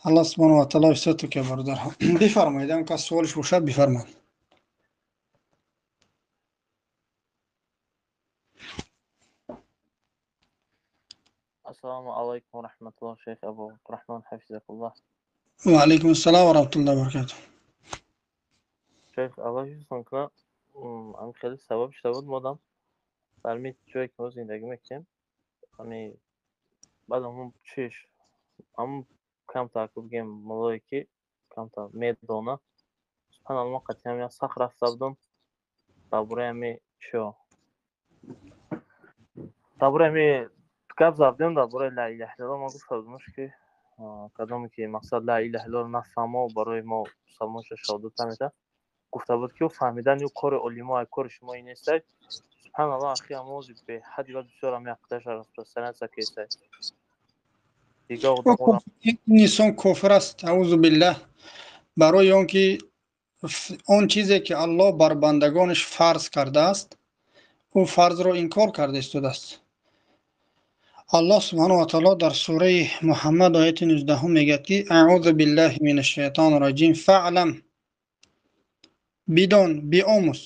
Аллоҳ субҳонаҳу ва таъоло ҳифзату ки бародарҳо. Бифармоед, он кас суолиш бошад бифармоед. Ассалому алайкум ва раҳматуллоҳ, шайх Абу Абдурраҳмон ҳафизакуллоҳ. Ва алайкум ассалом ва раҳматуллоҳи ва баракатуҳ. Шайх, Аллоҳ ҳифзатон кунад. Ам хеле сабаб шуда буд модам дар ми ҷое ки мо зиндагӣ мекунем, ами баъд ҳамун чиш ҳамун камтар ки бигем молое ки камтар медона, субҳаналлоҳ, мо қатъиян як сахт рафта будам дар бораи ҳами чиё, дар бораи ҳами гап задем, дар бораи ла илаҳа иллаллоҳ. Ма гуфта будамш ки кадоме ки мақсад ла илаҳа иллаллоҳ нафаҳмо, барои мо мусалмонша шаҳодат намедиҳад. Гуфта буд ки фаҳмидани ӯ кори олимо, кори шумо ин нестай. Субҳаналлоҳ, ахи ҳамози беҳади бад бисёр ҳами ақидаша распространяться кестай. Дига одамон Ин инсон кофир аст, аузу биллаҳ, барои он ки он чизе ки Аллоҳ бар бандагонаш фарз кардааст, ӯ фарзро инкор карда истодааст. Аллоҳ субҳанаҳу ва таъоло дар сураи Муҳаммад ояти 19 мегӯяд ки аузу биллаҳи минаш шайтони раҷим, фаълам, бидон, биомӯз.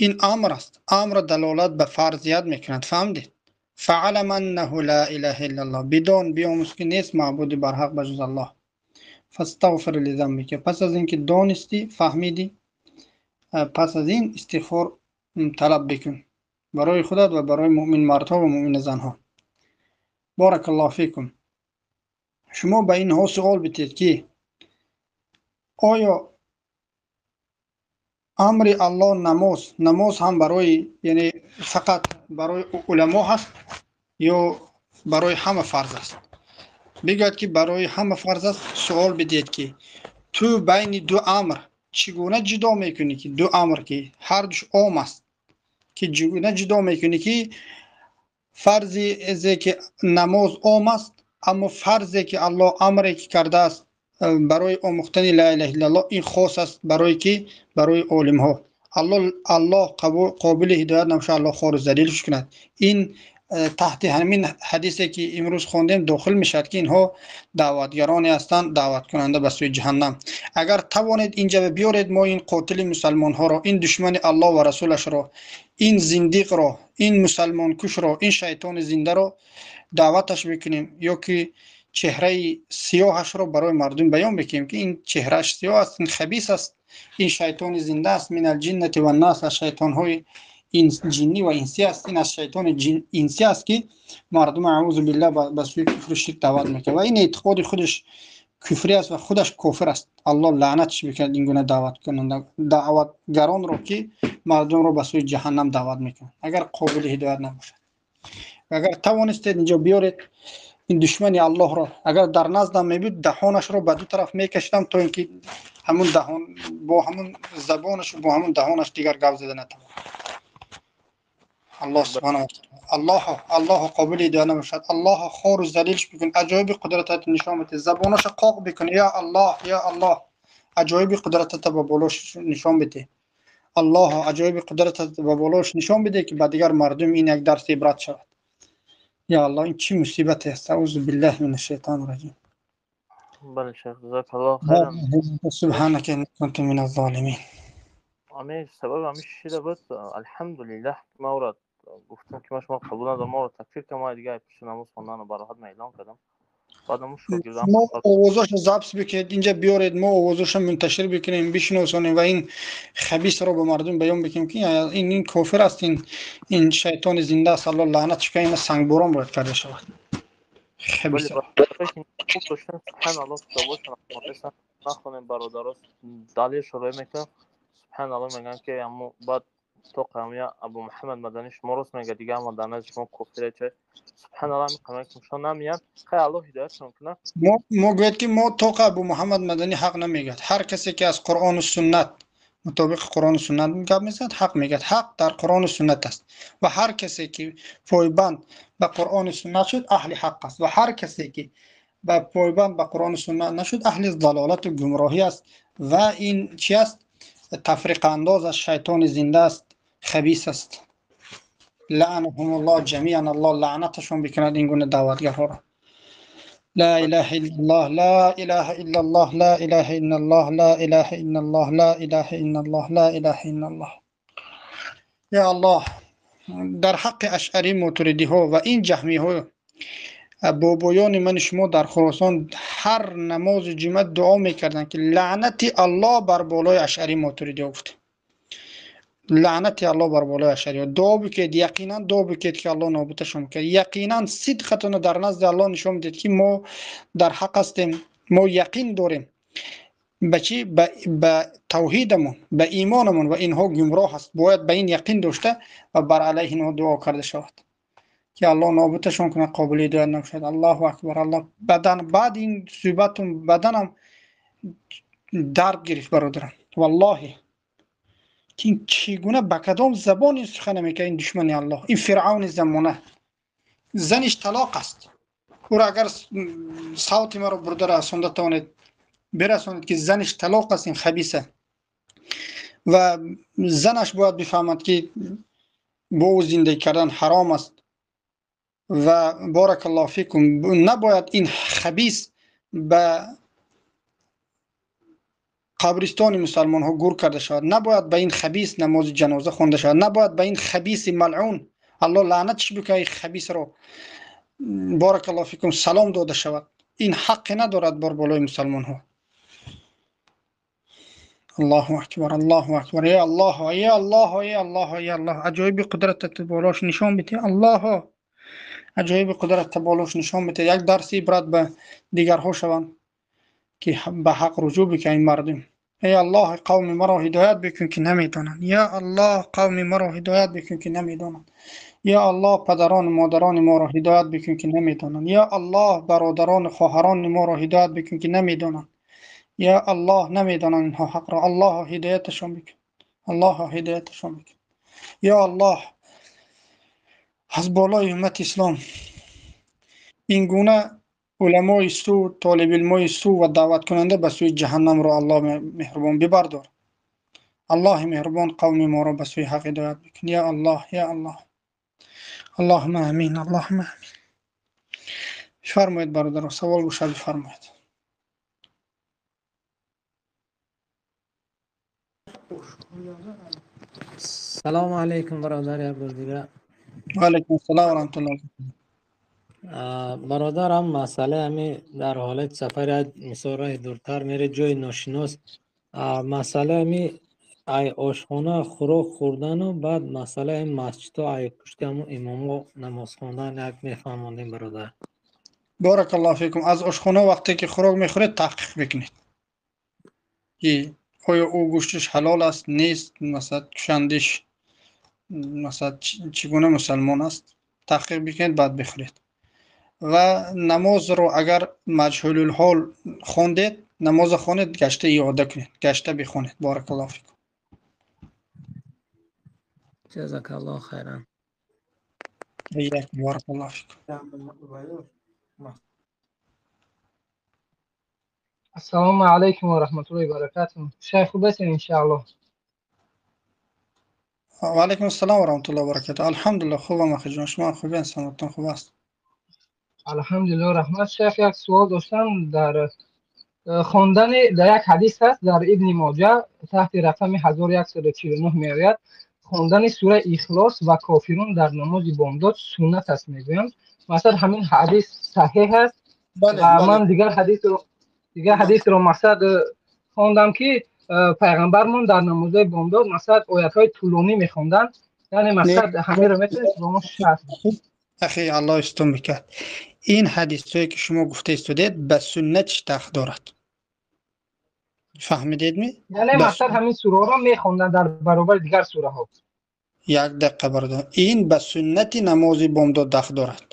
Ин амр аст, амр далолат ба фарзият мекунад. Фаҳмдед? Фаълам аннаҳу ла илаҳа иллаллоҳ, бидон, биомӯз ки нест маъбуди барҳақ ба ҷуз Аллоҳ. Фастағфир лизамбика, пас аз ин ки донистӣ, фаҳмидӣ, пас аз ин истиғфор талаб бикун барои худат ва барои муъмин мардҳо ва муъмин занҳо. Баракаллоҳу фикум. Шумо ба инҳо суол бидиҳед ки оё амри Аллоҳ намоз, намоз ҳам барои, яъне фақат барои уламо ҳаст ё барои ҳама фарз аст? Бигӯяд ки барои ҳама фарз аст. Суол бидиҳед ки ту байни ду амр чӣ гуна ҷудо мекунӣ, ки ду амр ки ҳар душ ом аст, ки чӣ гуна ҷудо мекунӣ ки фарзе ки намоз ом аст, аммо фарзе ки Аллоҳ амре ки кардааст барои омӯхтани ла илаҳа иллаллоҳ ин хос аст барои ки? Барои олимҳо. Аллоҳ қобили ҳидоят намешавад, Аллоҳ хору залилш кунад. Ин таҳти ҳамин ҳадисе ки имрӯз хондем дохил мешавад ки инҳо даъватгароне ҳастанд, даъваткунанда ба сӯи ҷаҳаннам. Агар тавонед инҷа биёред мо ин қотили мусалмонҳоро, ин душмани Аллоҳ ва расулашро, ин зиндиқро, ин мусалмонкушро, ин шайтони зиндаро даъваташ бикунем ё ки чеҳраи сиёҳашро барои мардум баён бикунем ки ин чеҳрааш сиёҳ аст, ин хабис аст, ин шайтони зинда аст, мин алҷиннати ваннас, аз шайтонҳои ҷиннӣ ва инсӣ аст, ин аз шайтони инсӣ аст ки мардум аузу биллаҳ ба сӯи куфру ширк даъват мекунад ва ин эътиқоди худаш куфрӣ аст ва худаш кофир аст. Аллоҳ лаънатш бикунад ин гуна даъватгаронро ки мардумро ба сӯи ҷаҳаннам даъват мекунад, агар қобили ҳидоят набошад. Агар тавонистед инҷо биёред ин душмани Аллоҳро, агар дар наздам мебуд даҳонашро ба ду тараф мекашидам то ин ки ҳамун даҳон бо ҳамун забонаш бо ҳамун даҳонаш дигар гап зада натавонад. Аллоҳ субҳанаҳу ва таъоло, Аллоҳ қобили ҳидоят набошад, Аллоҳ хору залилш бикун, аҷоиби қудратат нишон бидеҳ, забонашро қоқ бикун, ё Аллоҳ, ё Аллоҳ, аҷоиби қудратат ба болош нишон бидеҳ, Аллоҳ аҷоиби қудратат ба болош нишон бидеҳ ки ба дигар мардум ин як дарси ибрат шавад. Ё Аллоҳ, ин чӣ мусибате аст? Аузу биллаҳи минаш шайтони раҷим. Бале шайх, ҷазакаллоҳу хайран. Субҳанака инни кунту миназ золимин. Ами сабаб ами шида буд, алҳамдулиллаҳ, ма ӯро гуфтам ки ман шуморо қабул надорам, ма ӯро такфир кардам, ман дигар пеши намоз хондану бароҳат ман эълон кардам. Баъд ҳамун шогирдам мо овозашро запис бикунед, инҷа биёред, мо овозашро мунташир бикунем, бишиносонем ва ин хабисро ба мардум баён бикунем ки ин кофир аст, ин шайтони зинда аст, Аллоҳ лаънатш кунад, ин сангборон бояд карда шавад. Хабис. Хуб доштем, субҳаналлоҳ, китобошро нахонем бародаро, далел шуроӣ мекунам. Субҳаналлоҳ, мегӯянд ки ҳамун баъд то қамия Абу Муҳаммад Маданӣ шумо рост мегӯяд, дигар ҳама дар назди шумо кофире чой. Субҳаналлоҳ, ҳамин қамия ки шумо намеянд, хай Аллоҳ ҳидоятшон кунад. Мо гӯяд ки мо тоқа Абу Муҳаммад Маданӣ ҳақ намегӯяд. Ҳар касе ки аз Қуръону суннат, мутобиқи Қуръону суннат гап мезанад, ҳақ мегӯяд. Ҳақ дар Қуръону суннат аст ва ҳар касе ки пойбанд ба Қуръону суннат шуд, аҳли ҳақ аст ва ҳар касе ки ба пойбанд ба Қуръону суннат нашуд, аҳли залолату гумроҳӣ аст ва ин чи аст? Тафриқаандоз аст, шайтони зинда аст, хабис аст. Лаънаҳумуллоҳ ҷамиан, Аллоҳ лаънаташон бикунад ин гуна даъватгарҳоро. لا إله إلا الله، لا إله إلا الله، لا إله إلا الله، لا إله إلا الله، لا إله إلا الله، لا إله إلا الله. يا الله، дар ҳаққи ашъарӣ, мотуридиҳо ва ин ҷаҳмиҳо, бобоёни мани шумо дар Хуросон ҳар намози ҷумъа дуо мекарданд, ки лаънати Аллоҳ бар болои ашъарӣ, мотуридиҳо гуфта. Лаънати Аллоҳ бар болои ашъариҳо. Дуо бикед, яқинан дуо бикед, ки Аллоҳ нобудашон бикунад. Яқинан сидқатонро дар назди Аллоҳ нишон бидед, ки мо дар ҳақ ҳастем, мо яқин дорем ба чӣ? Ба тавҳидамон, ба имонамон, ва инҳо гумроҳ аст. Бояд ба ин яқин дошта ва бар алайҳи инҳо дуо карда шавад, ки Аллоҳ нобудашон кунад, қобили ҳидоят набошад. Аллоҳу акбар. Аллоҳ, бадан баъд ин суҳбатун баданам дард гирифт, бародарам, валлоҳи, ки ин чӣ гуна, ба кадом забон ин сухана мекунад, ин душмани Аллоҳ, ин фиръавни замона. Заниш талоқ аст. Ӯро агар савти маро бурда расонда тавонед, бирасонед, ки заниш талоқ аст, ин хабиса. Ва занаш бояд бифаҳмад, ки бо ӯ зиндагӣ кардан ҳаром аст. Ва баракаллоҳу фикум, набояд ин хабис ба қабристони мусалмонҳо гур карда шавад, набояд ба ин хабис намози ҷаноза хонда шавад, набояд ба ин хабиси малъун, Аллоҳ лаънатш бикунад ин хабисро, баракаллоҳу фикум, салом дода шавад. Ин ҳаққе надорад бар болои мусалмонҳо. Аллоҳу акбар, Аллоҳу акбар. Ё Аллоҳ, ё Аллоҳ, ё Аллоҳ, ё Аллоҳ, аҷоиби қудратат болош нишон бидеҳ. Аллоҳ, аҷоиби қудратат болош нишон бидеҳ. Як дарси ибрат ба дигарҳо шаванд, ки ба ҳақ руҷӯъ бикунанд ин мардум. Эй Аллоҳ, қавми маро ҳидоят бикун, ки намедонанд. Ё Аллоҳ, қавми маро ҳидоят бикун, ки намедонанд. Ё Аллоҳ, падарону модарони моро ҳидоят бикун, ки намедонанд. Ё Аллоҳ, бародарону хоҳарони моро ҳидоят бикун, ки намедонанд. Ё Аллоҳ, намедонанд инҳо ҳақро. Аллоҳ, ҳидояташон бикун, Аллоҳ, ҳидояташон бикун. Ё Аллоҳ, аз болои уммати ислом ин гуна уламои су, толибилмои су ва даъваткунанда ба сӯи ҷаҳаннамро, Аллоҳ меҳрубон, бибардор. Аллоҳи меҳрубон, қавми моро ба сӯи ҳақ ҳидоят бикун. Ё Аллоҳ, ё Аллоҳ, Аллоҳума амин, Аллоҳума амин. Бифармоед, бародаро, савол бошад, бифармоед. Салому алайкум, бародар, як бор дигар. Ва алайкум ассалом ва раҳматуллоҳ. Бародарам, масъала ҳами дар ҳолати сафар, як мисол, роҳи дуртар мере, ҷои ношинос, масъала ҳами ай ошхона хӯрок хӯрдану баъд масъалаи масҷидҳо, ай пушти ҳамун имомо намоз хондан, як мефаҳмондем, бародар. Баракаллоҳу фикум. Аз ошхона вақте ки хӯрок мехӯред, таҳқиқ бикунед, ки оё ӯ гӯшташ ҳалол аст, нест, масалан, кушандиш, масалан, чӣ гуна мусалмон аст, таҳқиқ бикунед, баъд бихӯред. Ва намозро агар маҷҳулулҳол хондед, намозро хонед, гашта иода кунед, гашта бихонед. Баракаллоҳу фикум. Ҷазакаллоҳу хайран. Баракаллоҳу фикум. Ассалому алайкум ва раҳматуллоҳи ва баракатуҳ. Шайх, хуб ҳастед, иншааллоҳ? Ва алайкум ассалом ва раҳматуллоҳи ва баракатуҳ. Алҳамдулиллоҳ, хубам, ахиҷон. Шумо хубед? Саломатон хуб аст? Алҳамдулиллоҳ, раҳмат. Шайх, як суол доштам. Дар хондани, дар як ҳадис ҳаст, дар Ибни Моҷа таҳти рақами 1149 меояд, хондани сураи Ихлос ва Кофирун дар намози бомдод суннат аст, мегӯянд. Масалан, ҳамин ҳадис саҳеҳ аст? Бале. Ва ман дигар ҳадисро, мақсад, хондам, ки пайғамбармон дар намозҳои бомдод, мақсад, оятҳои тӯлонӣ мехонданд. Яъне, мақсад, ҳаминро метавонед ба мо шарҳ? Ахи, Аллоҳ истон бикард. Ин ҳадисҳое, ки шумо гуфта истодед, ба суннатиш дахл дорад, фаҳмидедми? Яъне, мақсад, ҳамин сураҳоро мехонданд дар баробари дигар сураҳо. Як дақиқа, бародар. Ин ба суннати намози бомдод дахл дорад,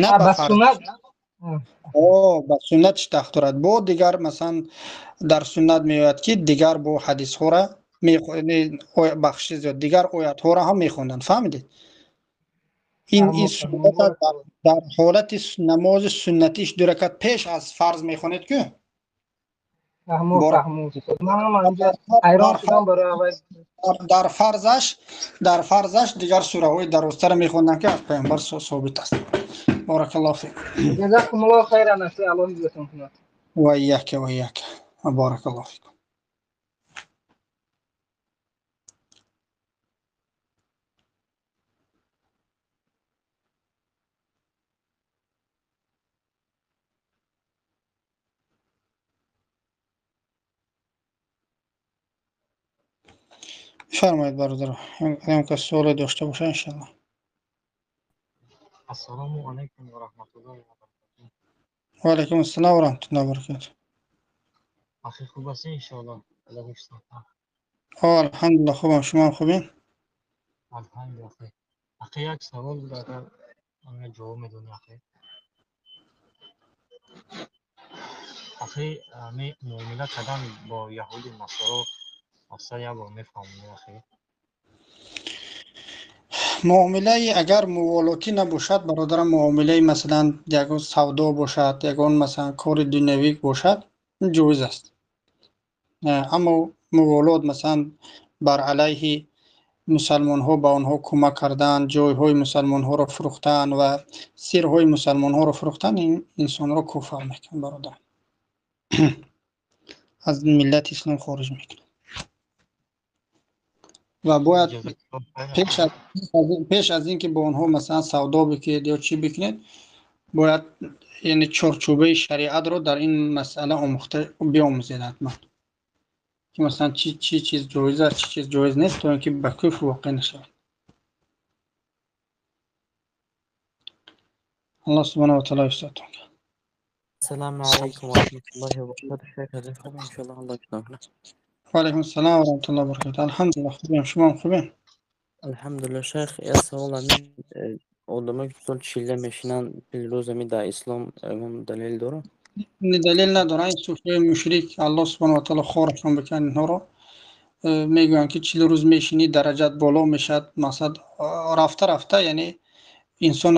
на ба фарз. Ба суннатиш дахл дорад. Бо дигар, масалан, дар суннат меояд, ки дигар бо ҳадисҳоро, бахши зиёд, дигар оятҳоро ҳам мехонданд, фаҳмидед? Ин суннат дар ҳолати намози суннатиш, ду ракат пеш аз фарз мехонед ку. Фаҳмо, фаҳмо. Манам ҳайрон шудам барои аввал. Дар фарзаш дигар сураҳои дарозтара мехонданд, ки аз пайғамбар собит аст. Баракаллоҳу фикум. Ҷазакумуллоҳу хайран, Аллоҳ ҳифзатон кунад. Ва ияка, ва ияка. Баракаллоҳу фикум. Бифармоед, бародар, агар кас суоле дошта бошад, иншаллоҳ. Ассалому алайкум ва раҳматуллоҳи ва баракатуҳ. Ва алайкум ассалом ва раҳматуллоҳи ва баракатуҳ. Ахи, хуб ҳастӣ, иншоаллоҳ? Аллоҳ ҳифзатон кунад. Алҳамдулиллоҳ, хубам. Шумо ҳам хубед? Алҳамдулиллоҳ, ахи. Ахи, як савол буд, агар ана ҷавоб медонӣ, ахи. Ахи, ами муомила кардан бо яҳуди насоро мақсад як бор мефаҳмонӣ, ахи? Муомилаи агар муволотӣ набошад, бародарам, муомилаи масалан ягон савдо бошад, ягон масалан кори дунявӣ бошад, ҷоиз аст. Аммо муволот масалан бар алайҳи мусалмонҳо ба онҳо кӯмак кардан, ҷойҳои мусалмонҳоро фурӯхтан ва сирҳои мусалмонҳоро фурӯхтан, ин инсонро куфр мекунад, бародар. Аз миллати ислом хориҷ мекунад. Ва бояд пеш аз ин ки бо онҳо масалан савдо бикунед ё чӣ бикунед, бояд яъне чорчӯбаи шариатро дар ин масъала омӯхта биомӯзед ҳатман, ки масалан чӣ чиз ҷоиз аст, чӣ чиз ҷоиз нест, то ин ки ба куфр воқеъ нашавад. Аллоҳ субҳонаҳу ва таъоло ҳифзатон кунад. Ассалому алайкум ва раҳматуллоҳи ва баракатуҳ. Шайх азиз, хуб, иншоаллоҳ, Аллоҳ ҳифзатон кунад. Ва алайкум ассалом ва раҳматуллоҳи ва баракатуҳ. Алҳамдулиллоҳ, хубем. Шумо ҳам хубем? Алҳамдулиллоҳ, шайх, як савол ҳамин, одамое ки мисол чилла мешинанд, рӯз ҳамин дар ислом ягон далел дорад? Далел надорад. Ин суфиёи мушрик, Аллоҳ субҳонаҳу ва таъоло хорашон бикунад инҳоро. Мегӯянд ки 40 рӯз мешинӣ, дараҷат боло мешавад, мақсад рафта рафта, яъне инсон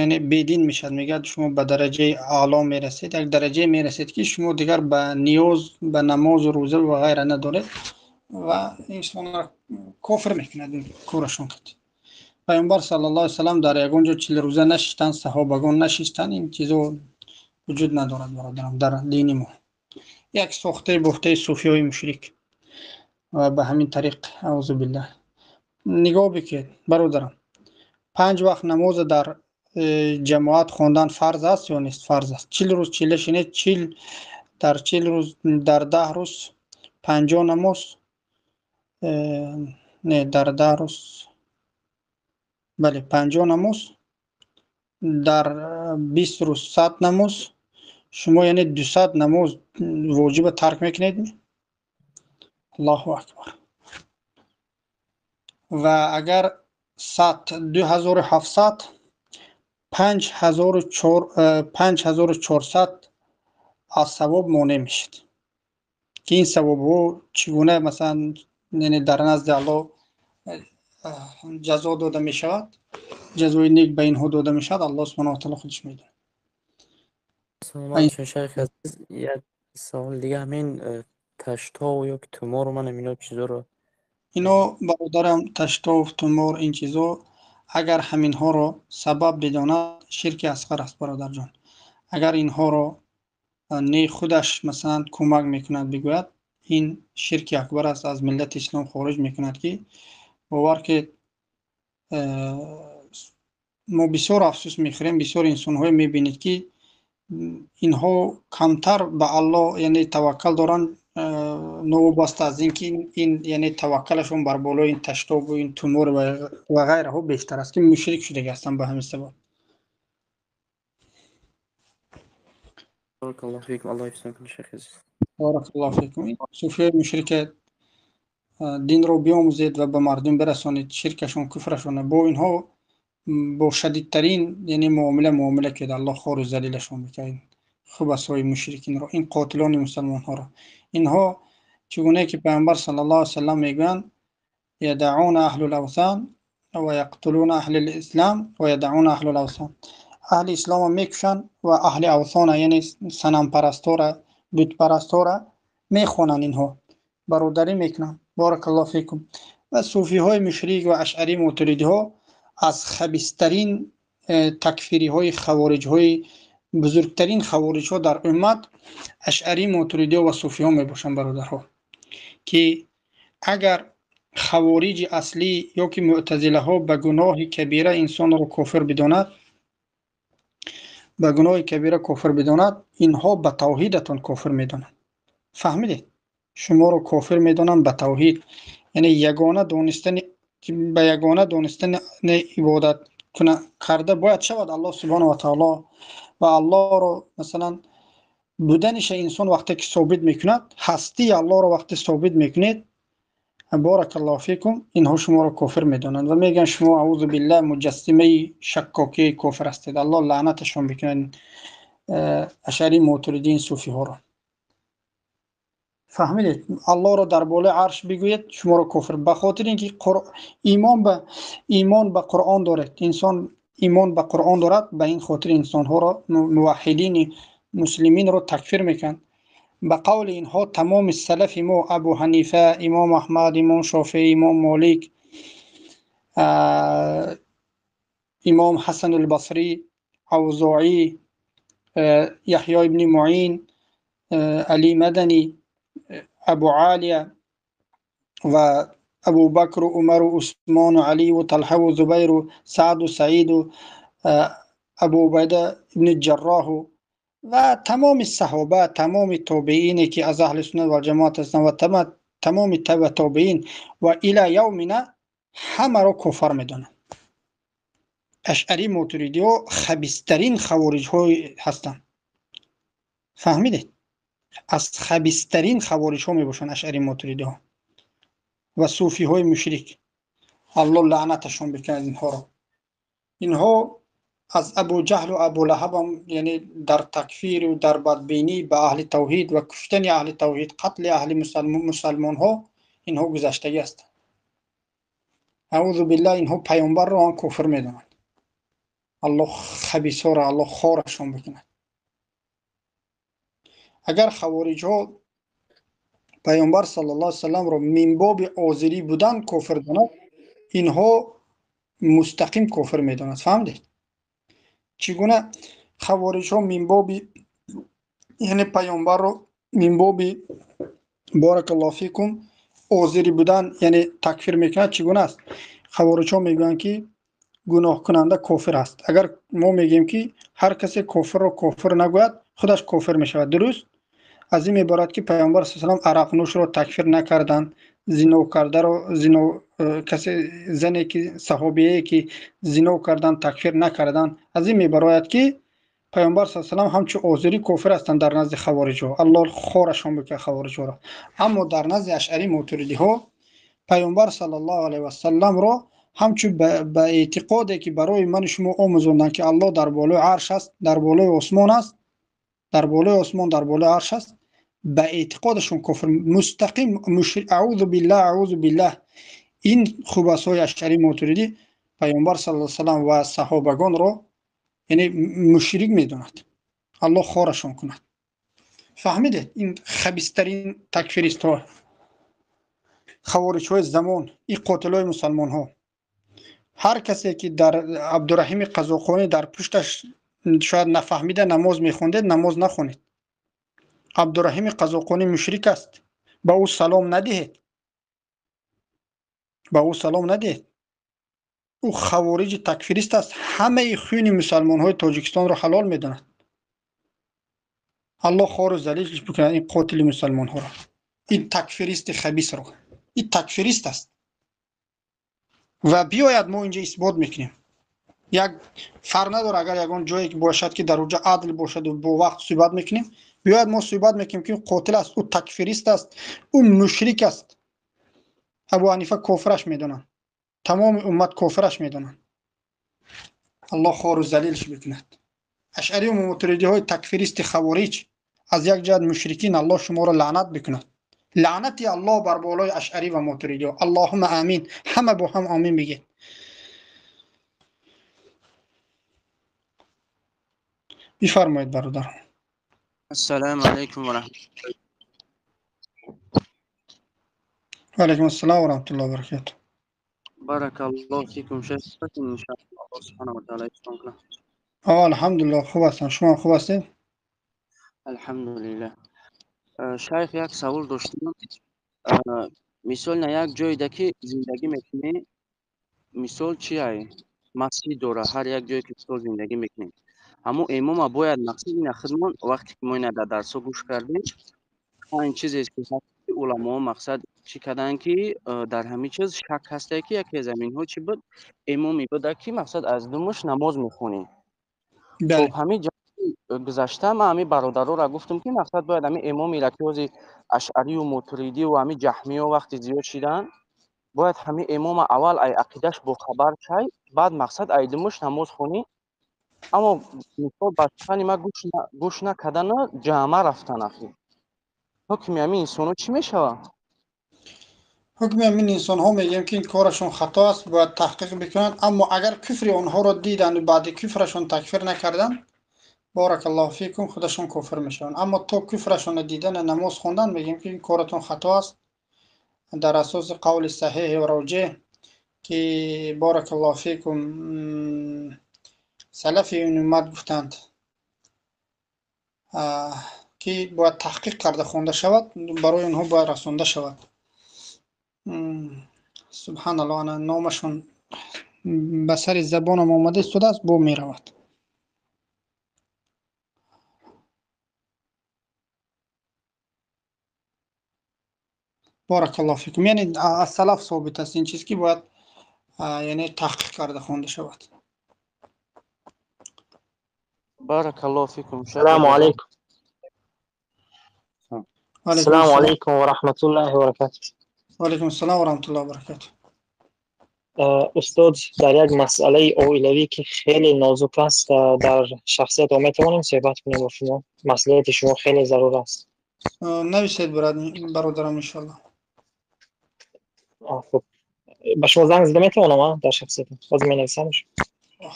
яъне бедин мешавад. Мегӯяд шумо ба дараҷаи аъло мерасед, як дараҷае мерасед ки шумо дигар ба ниёз ба намозу рӯза ва ғайра надоред ва инсонро кофир мекунад ин корашон кард. Пайғамбар саллаллоҳу алайҳи васаллам дар ягон ҷо 40 рӯза нашиштанд, саҳобагон нашиштанд, ин чизо вуҷуд надорад, бародарам, дар дини мо. Як сохтаи бофтаи суфиёи мушрик ва ба ҳамин тариқ, аузу биллаҳ. Нигоҳ бикунед, бародарам, 5 вақт намоза дар ҷамоат хондан фарз аст ё нест? Фарз аст. 40 рӯз чилла шинед, дар 40 рӯз, дар 10 рӯз 50 намоз, не, дар 10 рӯз, бале, 50 намоз, дар 20 рӯз 100 намоз, шумо яъне 200 намоз воҷиба тарк мекунед? Аллоҳу акбар. Ва агар сад, 2700, 5400 аз савоб монеъ мешавад, ки ин савобҳо чӣ гуна масалан яъне дар назди Аллоҳ ҷазо дода мешавад, ҷазои нек ба инҳо дода мешавад, Аллоҳ субҳонаҳу ва таъоло худаш медонад. Саломат бошед, шайх азиз. Як савол дига, ҳамин таштов ё ки тумор, ман ҳамино чизоро ино, бародарам, таштов, тумор, ин чизо агар ҳаминҳоро сабаб бидонад, ширки асғар аст, бародарҷон. Агар инҳоро не худаш масалан кӯмак мекунад бигӯяд, ин ширки акбар аст, аз миллати ислом хориҷ мекунад, ки бовар ки мо бисёр афсӯс мехӯрем, бисёр инсонҳое мебинед ки инҳо камтар ба Аллоҳ яъне таваккал доранд, новобаста аз ин ки ин яъне таваккалашон бар болои ин таштобу ин тумор ва ғайраҳо бештар аст, ки мушрик шудагӣ ҳастанд ба ҳамин сабаб. Баракаллоҳу фикум, Аллоҳ ҳифзатон кунад, шайх азиз. Баракаллоҳу фикум. Суфиёи мушрик динро биомӯзед ва ба мардум бирасонед, ширкашон, куфрашон. Бо инҳо бо шадидтарин яъне муомила кунед, Аллоҳ хору залилашон бикунад. Хубасҳои мушрикинро, ин қотилони мусалмонҳоро. Инҳо чӣ гуна ки Пайғамбар саллаллоҳу алайҳи васаллам мегӯянд, ядауна аҳлул авсан ва яқтулуна аҳлил ислам ва ядауна аҳлул авсан. Аҳли исломро мекушанд ва аҳли авсона, яъне санампарастора, бутпарастора мехонанд, инҳо бародарӣ мекунанд. Баракаллоҳу фикум. Ва суфиҳои мушрик ва ашъарӣ мотуридиҳо аз хабистарин такфириҳои хавориҷҳои бузургтарин хавориҷҳо дар уммат ашъарӣ, мотуридиҳо ва суфиҳо мебошанд, бародарҳо, ки агар хавориҷи аслӣ ё ки мӯътазилаҳо ба гуноҳи кабира инсонро кофир бидонад, ба гуноҳи кабира кофир бидонад, инҳо ба тавҳидатон кофир медонанд. Фаҳмидед? Шуморо кофир медонанд ба тавҳид, яъне ягона донистани, ба ягона донистани ибодат карда бояд шавад Аллоҳ субҳонаҳу ва таоло ва Аллоҳро масалан буданиша инсон вақте ки собит мекунад, ҳастии Аллоҳро вақте собит мекунед, баракаллоҳу фикум, инҳо шуморо кофир медонанд ва мегӯянд шумо аузу биллаҳ муҷассимаи шаккокии кофир ҳастед. Аллоҳ лаънаташон бикунад ашъарӣ, мотуридин, суфиҳоро. Фаҳмидед? Аллоҳро дар болои арш бигӯед, шуморо кофир, ба хотири ин ки имон ба Қуръон доред. Инсон имон ба Қуръон дорад, ба ин хотир инсонҳоро муваҳҳидини муслиминро такфир мекунанд. Ба қавли инҳо тамоми салафи мо Абу Ҳанифа, Имом Аҳмад, Имом Шофеӣ, Имом Молик, Имом Ҳасан албасрӣ, Авзоӣ, Яҳё ибни Муин, Алӣ Маданӣ, Абу Алия ва Абубакру Умару Усмону Аливу Талҳаву Зубайру Сааду Саиду Абу Убайда ибни Ҷарроҳу ва тамоми саҳоба, тамоми тобеине ки аз аҳли суннат ва ҷамоат ҳастанд ва тамоми таба тобеин ва ила явмина ҳамаро кофар медонанд. Ашъарӣ, мотуридиҳо хабистарин хавориҷҳо ҳастанд. Фаҳмидед? Аз хабистарин хавориҷҳо мебошанд ашъарӣ, мотуридиҳо ва суфиҳои мушрик. Аллоҳ лаънаташон бикунад инҳоро. Инҳо аз Абу Ҷаҳлу Абу Лаҳаб ҳам, яъне дар такфиру дар бадбинӣ ба аҳли тавҳид ва куштани аҳли тавҳид, қатли аҳли мусалмонҳо инҳо гузаштагӣ ҳастанд. Аузу биллаҳ, инҳо паёмбарро ҳам кофир медонанд. Аллоҳ хабисҳоро Аллоҳ хорашон бикунад. Агар хавориҷҳо паёмбар саллаллоҳу алайҳи васалламро минбоби озирӣ будан кофир донад, инҳо мустақим кофир медонад. Фаҳмидед? Чӣ гуна хавориҷҳо минбоби, яъне паёмбарро минбоби баракаллоҳу фикум озирӣ будан, яъне такфир мекунад, чӣ гуна аст? Хавориҷҳо мегӯянд ки гуноҳкунанда кофир аст. Агар мо мегӯем ки ҳар касе кофирро кофир нагӯяд, худаш кофир мешавад. Дуруст? Аз ин меборад ки паёмбар саллаллоҳу алайҳи васаллам арақнӯшро такфир накарданд, зино кардаро, зино касе зане ки саҳобие ки зино карданд такфир накарданд. Аз ин мебарояд ки паёмбар саллаллоҳу алайҳи васаллам ҳамчун озирӣ кофир ҳастанд дар назди хавориҷҳо. Аллоҳ хорашон бикунад хавориҷҳоро. Аммо дар назди ашъарӣ, мотуридиҳо паёмбар саллаллоҳу алайҳи васалламро ҳамчун ба эътиқоде ки барои ману шумо омӯзонданд ки Аллоҳ дар болои арш аст, дар болои осмон аст, дар болои осмон, дар болои арш аст, ба эътиқодашон кофир мустақим мушрик. Аузу биллаҳ, аузу биллаҳ. Ин хубасҳои ашъарӣ, мотуридӣ паёмбар саллаллоҳу алайҳи васаллам ва саҳобагонро яъне мушрик медонад. Аллоҳ хорашон кунад. Фаҳмидед? Ин хабистарин такфиристҳо, хавориҷҳои замон, ин қотилҳои мусалмонҳо. Ҳар касе ки дар Абдураҳими Қазоқонӣ дар пушташ шояд нафаҳмида намоз мехондед, намоз нахонед. Абдураҳими Қазоқонӣ мушрик аст, ба ӯ салом надиҳед, ба ӯ салом надиҳед. Ӯ хавориҷи такфирист аст, ҳамаи хуни мусалмонҳои Тоҷикистонро ҳалол медонад. Аллоҳ хору залилш бикунад ин қотили мусалмонҳоро, ин такфиристи хабисро. Ин такфирист аст ва биёяд мо инҷа исбот мекунем. Як фарқ надорад агар ягон ҷое бошад ки дар онҷо адл бошад бо вақт суҳбат мекунем, биёяд мо суҳбат мекунем ки ӯ қотил аст, ӯ такфирист аст, ӯ мушрик аст. Абу Ҳанифа кофираш медонанд, тамоми уммат кофираш медонанд. Аллоҳ хору залилш бикунад. Ашъарию мотуридиҳои такфиристи хавориҷ аз як ҷиҳат мушрикин, Аллоҳ шуморо лаънат бикунад. Лаънати Аллоҳ бар болои ашъарӣ ва мотуридиҳо. Аллоҳумма амин. Ҳама бо ҳам омин бигед. Бифармоед бародар. Ассалому алайкум ва раҳматуллоҳ. Ва алайкум ассалом ва раҳматуллоҳи ва баракатуҳ. Баракаллоҳу фикум шайх, иншааллоҳ. Субҳонаҳу ва таъоло ҳифзтон кунад. Алҳамдулиллоҳ, хуб ҳастам. Шумо хуб ҳастед? Алҳамдулиллоҳ. Шайх, як савол доштам. Мисол, на як ҷойда ки зиндагӣ мекунӣ, мисол чи ай? Масҷид дора, ҳар як ҷое ки мисол зиндагӣ мекунем. Ҳамун имома бояд мақсад ина хидмон вақте ки мо ина дар дарсҳо гӯш кардем, ин чизест ки уламоҳо мақсад чӣ карданд ки дар ҳамин чиз шак ҳастае ки яке аз аминҳо чӣ буд? Имоме буда ки мақсад аз думаш намоз мехонӣ. Хоб, ҳамин гузашта ман ҳамин бародароро гуфтам ки мақсад бояд ҳамин имомеро ки ҳози ашъарию мотуридию ҳамин ҷаҳмиё вақте зиёд шиданд, бояд ҳамин имома аввал ай ақидаш бохабар шай, баъд мақсад ай думаш намоз хонӣ. Аммо мисол ба сухани ман гӯш накардана ҷамъа рафтан ахи. Ҳукми ҳамин инсонҳо чӣ мешавад? Ҳукми ҳамин инсонҳо мегӯем ки ин корашон хато аст, бояд таҳқиқ бикунанд. Аммо агар куфри онҳоро диданд баъди куфрашон такфир накарданд, баракаллоҳу фикум, худашон кофир мешаванд. Аммо то куфрашонро дидан намоз хондан, мегӯем ки ин коратон хато аст. Дар асоси қавли саҳеҳи роҷеҳ ки баракаллоҳу фикум салафи ин уммат гуфтанд ки бояд таҳқиқ карда хонда шавад, барои онҳо бояд расонда шавад. Субҳаналлоҳ, ана номашон ба сари забонам омада истодааст, бо меравад. Баракаллоҳу фикум. Яъне аз салаф собит аст ин чиз ки бояд яъне таҳқиқ карда хонда шавад. Баракаллоҳу фикум. Салому алайкум. Ассалому алайкум ва раҳматуллоҳи ва баракатуҳ. Ва алайкум ассалом ва раҳматуллоҳи ва баракатуҳ. Устод, дар як масъалаи оилавӣ ки хеле нозук аст, дар шахсият метавонем суҳбат кунем бо шумо? Маслиҳати шумо хеле зарур аст. Нависед, бародарам, иншоаллоҳ. Хуб, ба шумо занг зада метавонам дар шахсият? Ҳозир менависам.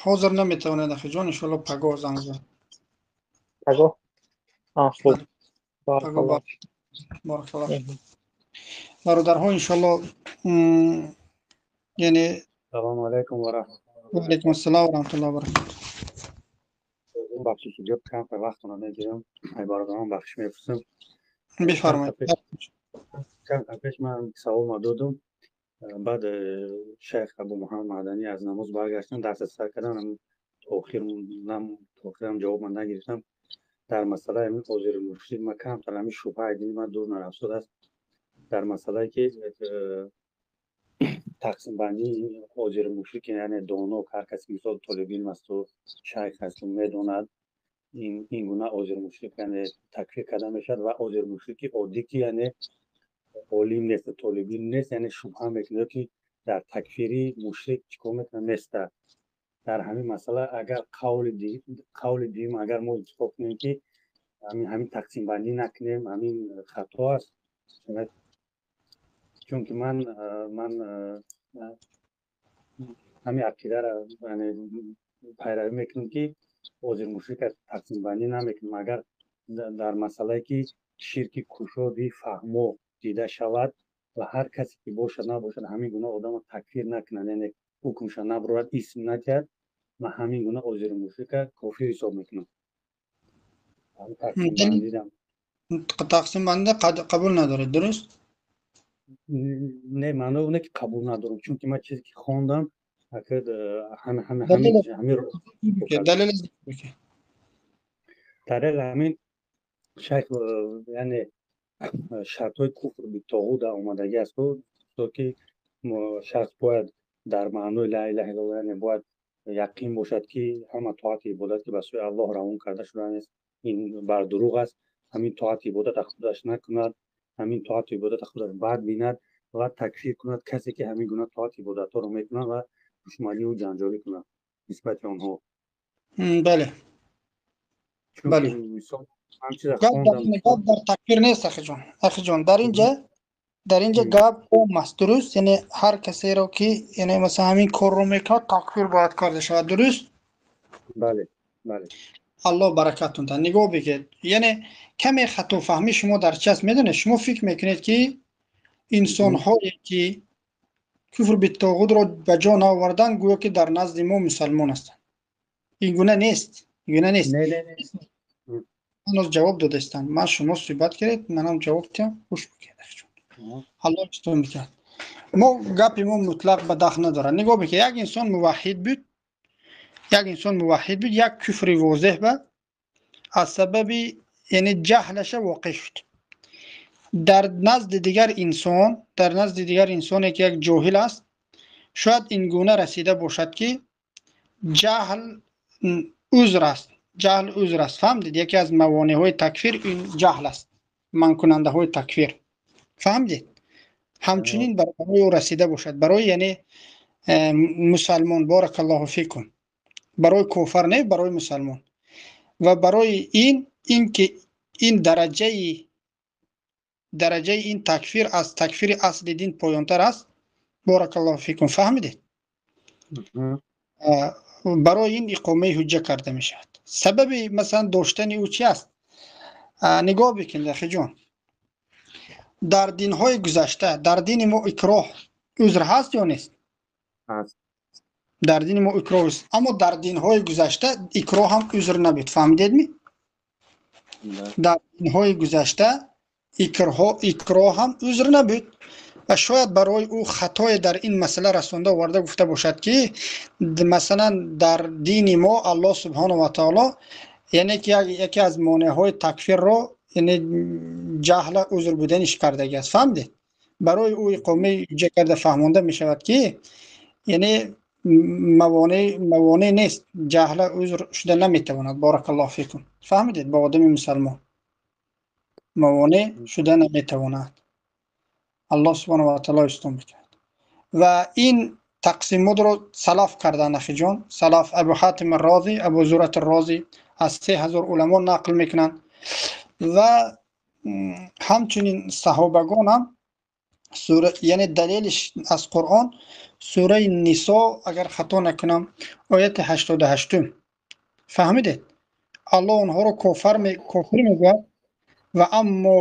Ҳозир наметавонед, ахиҷон, иншоаллоҳ пагоҳ занг занед. Пагоҳ? Хуб. Баракаллоҳ. Бародарҳо, иншоаллоҳ, яъне Салому алайкум ва раҳматуллоҳ. Ва алайкум ассалом ва раҳматуллоҳи ва баракатуҳ. Бахшиш, ҷо камтар вақтона мегирам. Ай бародарон бахшиш мепурсам. Бифармоед. Камтар пеш ман саволма додум. Баъд шайх Абу Муҳаммад Маданӣ аз намоз баргаштан, дарс сар кардан, охирам ҷавобма нагирифтам. Дар масъалаи ҳамин ҳозири мушрик ман камтар ҳамин шубҳаи дини ман дур нарафтодааст. Дар масъалае ки тақсимбандии ҳозири мушрик, яъне доно, ҳар касе мисол толиби илм асту шайх асту медонад, ин гуна ҳозири мушрик яъне такфир карда мешавад ва ҳозири мушрики оддӣ ки яъне олим нест, толиби илм нест, яъне шубҳа мекунад ки дар такфири мушрик чӣ кор мекунад неста. Дар ҳамин масъала агар қавли дуюм агар мо интихоб кунем ки ҳамин тақсимбандӣ накунем, ҳамин хато аст. Чунки ман ҳамин ақидаро пайравӣ мекунам ки ҳозир мушрик тақсимбандӣ намекунем. Агар дар масъалае ки ширки кушоди фаҳмо дида шавад ва ҳар касе ки бошад набошад ҳамин гуна одамро такфир накунад, яъне ҳукмша набурад, исм надиҳад, ман ҳамин гуна ҳозири мушрика кофир ҳисоб мекунам. Тақсимбандӣ қабул надоред, дуруст? Не, маънои оне ки қабул надорам, чунки ман чизе ки хондам далел ҳамин шайх, яъне шартҳои куфр битоғут омадагӣ аст, то ки шахс бояд дар маънои ла илаҳа иллаллоҳ, яъне бояд яқин бошад ки ҳама тоати ибодат ки ба сӯи Аллоҳ равон карда шудааст, ин бар дурӯғ аст, ҳамин тоати ибодат худаш накунад, ҳамин тоати ибодат худаш бад бинад ва такфир кунад касе ки ҳамин гуна тоати ибодатҳоро мекунад ва душманию ҷанҷолӣ кунад нисбати онҳо. Бале. Бале. Гап дар такфир нест, ахиҷон. Ахиҷон, дар инҷа гап ом аст, дуруст? Яъне ҳар касеро ки яъне масалан ҳамин корро мекунад, такфир бояд карда шавад, дуруст? Бале, бале. Аллоҳ баракатон диҳад. Нигоҳ бикунед, яъне каме хатофаҳмии шумо дар чи аст медонед? Шумо фикр мекунед ки инсонҳое ки Куфр биттоғутро ба ҷо наовардан, гӯё ки дар назди мо мусалмон ҳастанд. Ин гуна нест, ин гуна нест. Ҳанӯз ҷавоб додаистанд. Ман шумо суҳбат кардед, манам ҷавоб диҳам, гӯш бикунед. Аллоҳ устун бикунад. Мо гапи мо мутлақ ба дахл надорад. Нигоҳ бикунед, як инсон муваҳҳид буд, як инсон муваҳҳид буд, як куфри возеҳ ба аз сабаби яъне ҷаҳлаша воқеъ шуд. Дар назди дигар инсон, дар назди дигар инсоне ки як ҷоҳил аст, шояд ин гуна расида бошад ки ҷаҳл узр аст. Ҷаҳл узр аст. Фаҳмдид? Яке аз мавонеъҳои такфир ин ҷаҳл аст, манъкунандаҳои такфир. Фаҳмдид? Ҳамчунин барои ӯ расида бошад, барои яъне мусалмон, баракаллоҳу фикум, барои кофар не, барои мусалмон. Ва барои ин ки ин дараҷаи ин такфир аз такфири асли дин поёнтар аст. Баракаллоҳу фикум. Фаҳмидед? Барои ин иқомаи ҳуҷҷа карда мешавад. Сабаби масалан доштани ӯ чи аст? Нигоҳ бикунед, ахиҷон. Дар динҳои гузашта, дар дини мо икроҳ узр ҳаст ё нест? Ҳаст. Дар дини мо икроҳ аст, аммо дар динҳои гузашта икроҳ ҳам узр набуд. Фаҳмидедми? Дар динҳои гузашта икроҳ ҳам узр набуд ва шояд барои ӯ хатое дар ин масъала расонда оварда гуфта бошад ки масалан дар дини мо Аллоҳ субҳонаҳу ва таоло яъне ки яке аз монеъҳои такфирро яъне ҷаҳла узр буданиш кардагӣ аст. Фаҳмидед? Барои ӯ иқомаи ҳуҷҷа карда фаҳмонда мешавад ки яъне мавонеъ нест, ҷаҳла узр шуда наметавонад. Баракаллоҳу фикум. Фаҳмидед? Ба одами мусалмон мавонеъ шуда наметавонад. Аллоҳ субҳонаҳу ва таоло устун бикунад. Ва ин тақсимотро салаф карданд, ахиҷон. Салаф Абу Ҳатим Розӣ, Абу Зурат Розӣ аз 3000 уламо нақл мекунанд ва ҳамчунин саҳобагон ҳам сура, яъне далелиш аз Қуръон сураи Нисо, агар хато накунам, ояти 88. Фаҳмидед? Аллоҳ онҳоро кофир мегӯяд ва аммо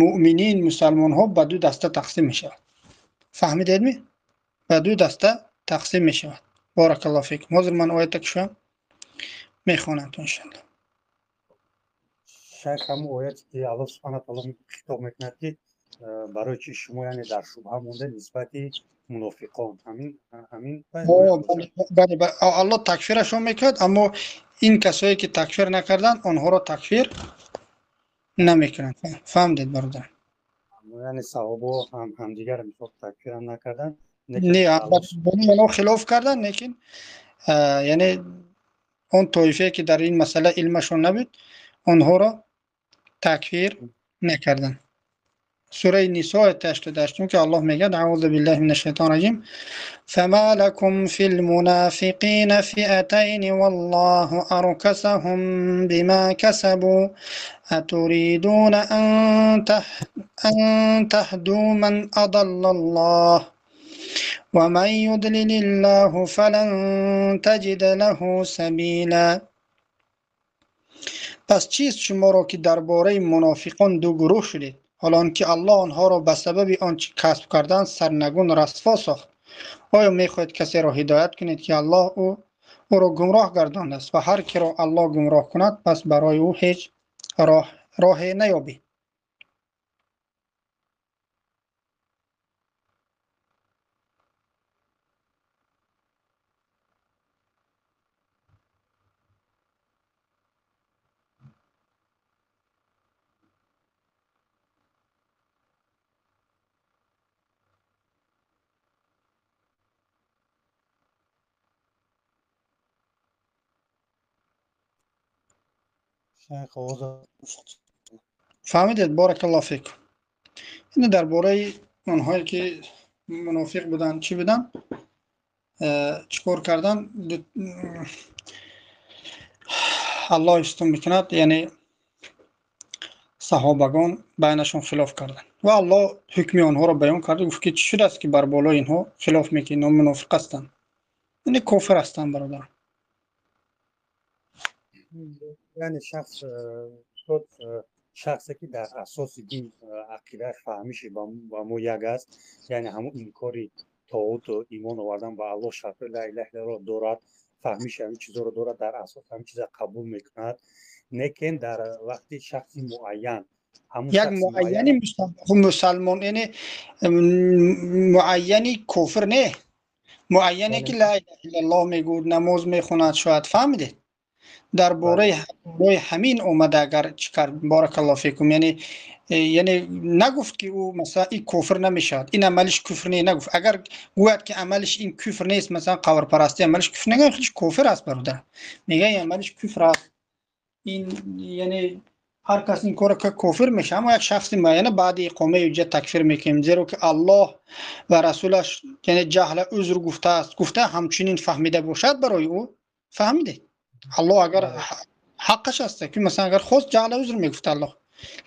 муъминин, мусалмонҳо ба ду даста тақсим мешавад. Фаҳмидедми? Ба ду даста тақсим мешавад. Баракаллоҳу фикум. Ҳозир ман оята кушам мехонам то иншаллоҳ. Шайх, ҳамун оят ки Аллоҳ субҳонаҳу ва таоло хитоб мекунад ки барои чи шумо яъне дар шубҳа монда нисбати мунофиқон, ҳамин бале, Аллоҳ такфирашон мекунад, аммо ин касое ки такфир накарданд онҳоро такфир намекунанд. Фаҳмидед, бародар? Яъне саҳобаҳо ҳам ҳамдигарро мисол такфирам накарданд, не, онҳо хилоф карданд, лекин яъне он тоифае ки дар ин масъала илмашон набуд онҳоро такфир накарданд. Сураи Нисо ояти 88 ки Аллоҳ мегӯяд: аъузу биллаҳи минаш шайтони раҷим, фама лакум фил мунофиқина фиатайни валлоҳу аркасаҳум бима касабу атуридуна ан таҳду ман адаллаллоҳ ва ман юдлилиллоҳу фалан таҷида лаҳу сабила. Пас чист шуморо ки дар бораи мунофиқон ду гурӯҳ шудед, ҳол он ки Аллоҳ онҳоро ба сабаби он чи касб карданд сарнагун расво сохт? Оё мехоҳед касеро ҳидоят кунед ки Аллоҳ ӯро гумроҳ гардондааст? Ва ҳар киро Аллоҳ гумроҳ кунад, пас барои ӯ ҳеҷ роҳе наёбӣ. Фаҳмидед? Баракаллоҳу фикум. Ин дар бораи онҳое ки мунофиқ буданд, чӣ буданд, чӣ кор карданд, Аллоҳ устун мекунад, яъне саҳобагон байнашон хилоф карданд ва Аллоҳ ҳукми онҳоро баён кард, гуфт ки чӣ шудааст ки бар болои инҳо хилоф мекунед, инҳо мунофиқ ҳастанд, яъне кофир ҳастанд, бародарам. Яъне шахс шахсе ки дар асоси дин ақидааш фаҳмиши ба мо як аст, яъне ҳамун инкори тоғут имон овардан ба Аллоҳ шартҳои ла илаҳа иллаллоҳ дорад, фаҳмиши ҳамин чизҳоро дорад, дар асос ҳамин чиза қабул мекунад, лекин дар вақти шахси муайян як муайяни мусалмон, яъне муайяни кофир не, муайяне ки ла илаҳа иллаллоҳ мегӯяд, намоз мехонад, шояд, фаҳмидед? Дар бораи ҳамин омада, агар чӣ кард, баракаллоҳу фикум, яъне нагуфт ки ӯ масалан ин кофир намешавад, ин амалиш куфр не, нагуфт. Агар гӯяд ки амалиш ин куфр нест, масалан қабрпарастӣ амалиш куфр не, худаш кофир аст, бародар. Мегӯяд ин амалиш куфр аст, ин яъне ҳар кас ин корро кард кофир мешавад. Аммо як шахси муайяна баъди иқомаи ҳуҷҷат такфир мекунем, зеро ки Аллоҳ ва расулаш яъне ҷаҳла узр гуфтааст, гуфта ҳамчунин фаҳмида бошад барои ӯ, фаҳмидед? Аллоҳ агар ҳаққаш аст ки масалан агар хост ҷаҳла узр мегуфт Аллоҳ,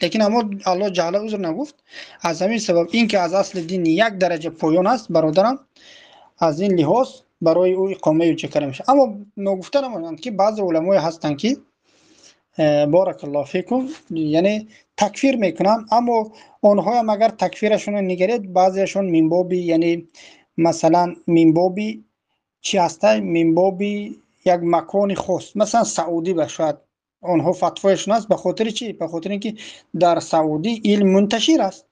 лекин аммо Аллоҳ ҷаҳла узр нагуфт. Аз ҳамин сабаб ин ки аз асли дин як дараҷа поён аст, бародарам, аз ин лиҳоз барои ӯ иқомаи ҳуҷҷат карда мешавад. Аммо ногуфта намонанд ки баъзе уламое ҳастанд ки баракаллоҳу фикум, яъне такфир мекунанд, аммо онҳоям агар такфирашонро нигаред, баъзеашон минбоби, яъне масалан минбоби чӣ ҳастай, минбоби як макони хос, масалан Саудӣ ба шояд онҳо фатвояшон аст. Ба хотири чӣ? Ба хотири ин ки дар Саудӣ илм мунташир аст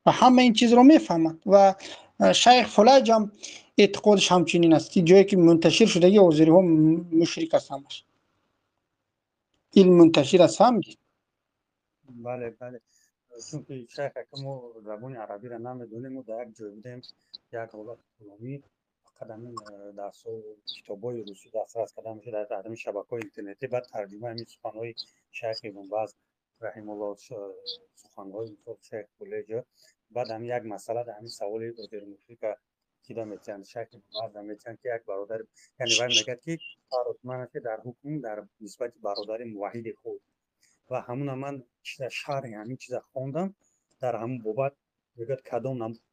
ва ҳама ин чизро мефаҳманд ва шайх Фулайҷ ҳам эътиқодаш ҳамчунин аст ки ҷое ки мунташир шудаги ҳозириҳо мушрик аст, ҳамаш илм мунташир аст, фаҳмидед? Бале, бале, чунки шайх ака мо забони арабиро намедонем, мо дар як ҷой будем, як ҳолати тӯлонӣ, фақат ҳамин дарсҳо, китобҳои русӣ дастрас карда мешуд дар ҳамин шабакаҳои интернетӣ. Баъд тарҷумаи ҳамин суханҳои шайх Ибн Баз раҳимуллоҳ, суханҳои мисол шайх Фулайҷ, баъд ҳамин як масъала дар ҳамин саволи озир мушрика чида метиҳанд, шайх Ибн Баз метиҳанд ки як бародар, яъне вай мегӯяд ки ман ки дар ҳукм дар нисбати бародари муваҳҳиди худ, ва ҳамуна ман чиза шарҳи ҳамин чиза хондам дар ҳамун бобат. Мегӯяд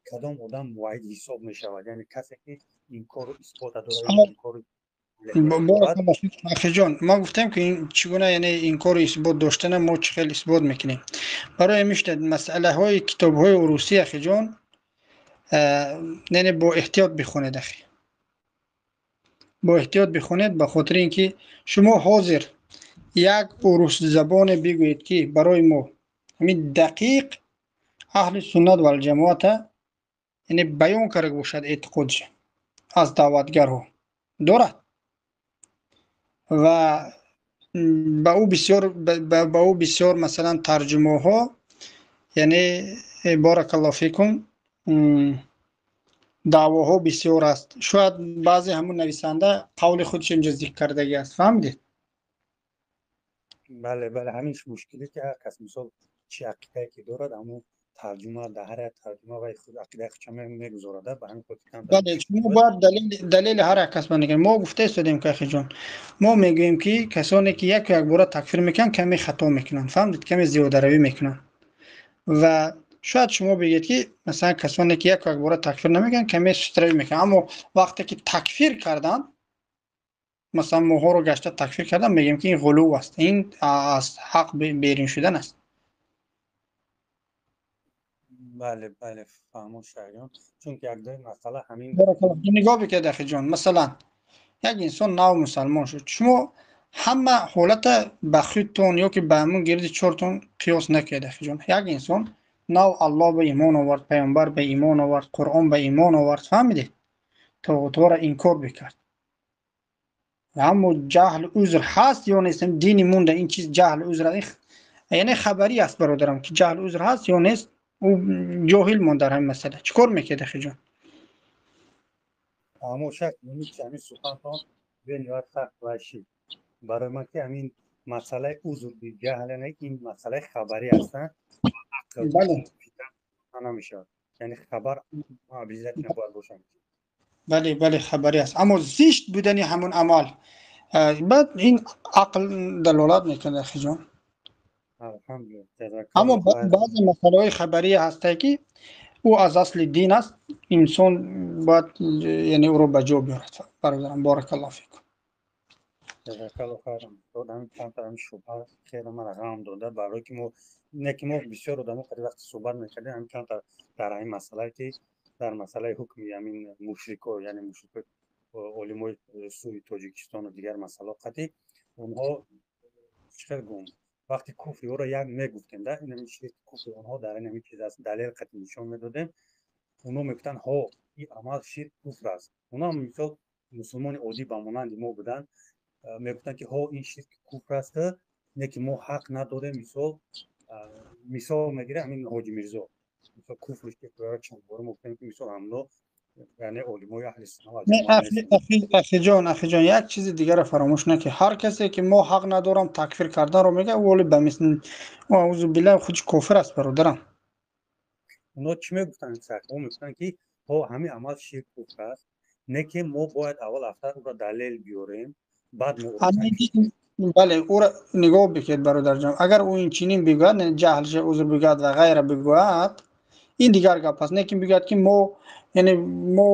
кадом одам муваҳҳид ҳисоб мешавад, яъне касе ки инкору исбота дорад, инкору Ахиҷон, мо гуфтем ки чӣ гуна яъне инкору исбот доштана мо чӣ хел исбот мекунем. Барои ҳамин масъалаҳои китобҳои урусӣ, ахиҷон, яъне бо эҳтиёт бихонед, ахи, бо эҳтиёт бихонед, ба хотири ин ки шумо ҳозир як урусзабоне бигӯед ки барои мо ҳамин дақиқ аҳли суннат валҷамоата яъне баён карда бошад эътиқодша аз даъватгарҳо дорад ва ба ӯ бисёр масалан тарҷумаҳо, яъне баракаллоҳу фикум, даъвоҳо бисёр аст. Шояд баъзе ҳамун нависанда қавли худш инҷо зикр кардагӣ аст, фаҳмидед? Бале, ҳамин мушкиле ки ҳар кас мисол чӣ ақидае ки дорад, ҳамун тарҷума дар ҳар як тарҷума вай худ ақидаи худша мегузорад, ба ҳамин хотир. Бале, шумо бояд далели ҳар як кас бинигиред. Мо гуфта истодем ки, ахиҷон, мо мегӯем ки касоне ки яку якбора такфир мекунанд, каме хато мекунанд, фаҳмидед, каме зиёдаравӣ мекунанд. Ва шояд шумо бигӯед ки масалан касоне ки яку якбора такфир намекунанд, каме сустравӣ мекунанд, аммо вақте ки такфир карданд, масалан моҳоро гашта такфир кардан, мегӯем ки ин ғулув аст, ин аз ҳақ берун шудан аст. Бале, фаҳмон, шайхҷон, чунки якдои масъала ҳамин. Нигоҳ бикунед, ахиҷон, масалан як инсон нав мусалмон шуд, шумо ҳама ҳолата ба худтон ё ки ба ҳамун гирди чортон қиёс накунед, ахиҷон. Як инсон нав Аллоҳ ба имон овард, паёмбар ба имон овард, Қуръон ба имон овард, фаҳмидед, тоғутҳоро инкор бикард, аммо ҷаҳл узр ҳаст ё нест? Дини монда ин чиз ҷаҳл узр, яъне хабарӣ аст, бародарам, ки ҷаҳл узр ҳаст ё нест. Ӯ ҷоҳил монд дар ҳамин масъала, чӣ кор мекард, ахиҷон? Аммо шак ҳамин сухантон бениҳоят сахт вашид барои ман, ки ҳамин масъалаи узр биҷаҳл, ин масъалаи хабарӣ аст, Бале. Намешавад, яъне хабар обязательно бояд бошад. Бале, хабарӣ аст, аммо зишт будани ҳамун амал баъд ин ақл далолат мекунад, ахиҷон. Аммо баъзе масъалаҳои хабарие ҳастае ки ӯ аз асли дин аст, инсон бояд яъне ӯро ба ҷо биёрад, бародарам. Баракаллоҳу фикум. Ҷазакаллоҳу хайран. Ҳамин камтар ҳамин шубҳа хеле мара ғам дода, барое ки мо не ки мо бисёр одамо қади вақти суҳбат мекардем, ҳамин камтар дар ҳамин масъалае ки Дар масъалаи ҳукми ҳамин мушрико, яъне мушрико, олимои сӯи Тоҷикистону дигар масъалаҳо қатъи онҳо чӣ хел гум, вақти куфри ӯро як мегуфтем, да, инами ширки, куфри онҳо дар инами чиз аст, далел қатъи нишон медодем, онҳо мегуфтанд: ҳо, ин амал ширк, куфр аст. Онҳо мисол мусулмони оддӣ ба монанди мо буданд, мегуфтанд, ки ҳо, ин ширки куфр аст, не ки мо ҳақ надорем. Мисол мегирем, ҳамин Ҳоҷи Мирзо, мисол, куфр чанд бора мо гуфтем, ки мисол ҳамно, яъне олимои аҳли сунна. Ахиҷон, ахиҷон, як чизи дигарро фаромӯш накунед. Ҳар касе ки мо ҳақ надорам такфир карданро мегӯяд, ӯ оли ба мисли, аузу биллаҳ, худ кофир аст, бародарам. Онҳо чӣ мегуфтанд? Онҳо мегуфтанд, ки ҳо, ҳамин амал ширк, куфр аст, не ки мо бояд аввал афтар ӯро далел биёрем, баъд мо. Бале, ӯро нигоҳ бикунед, бародарҷон. Агар ӯ инчунин бигӯяд, ҷаҳлша узр бигӯяд ва ғайра бигӯяд, ин дигар гап аст. Лекин бигӯяд, ки мо, яъне мо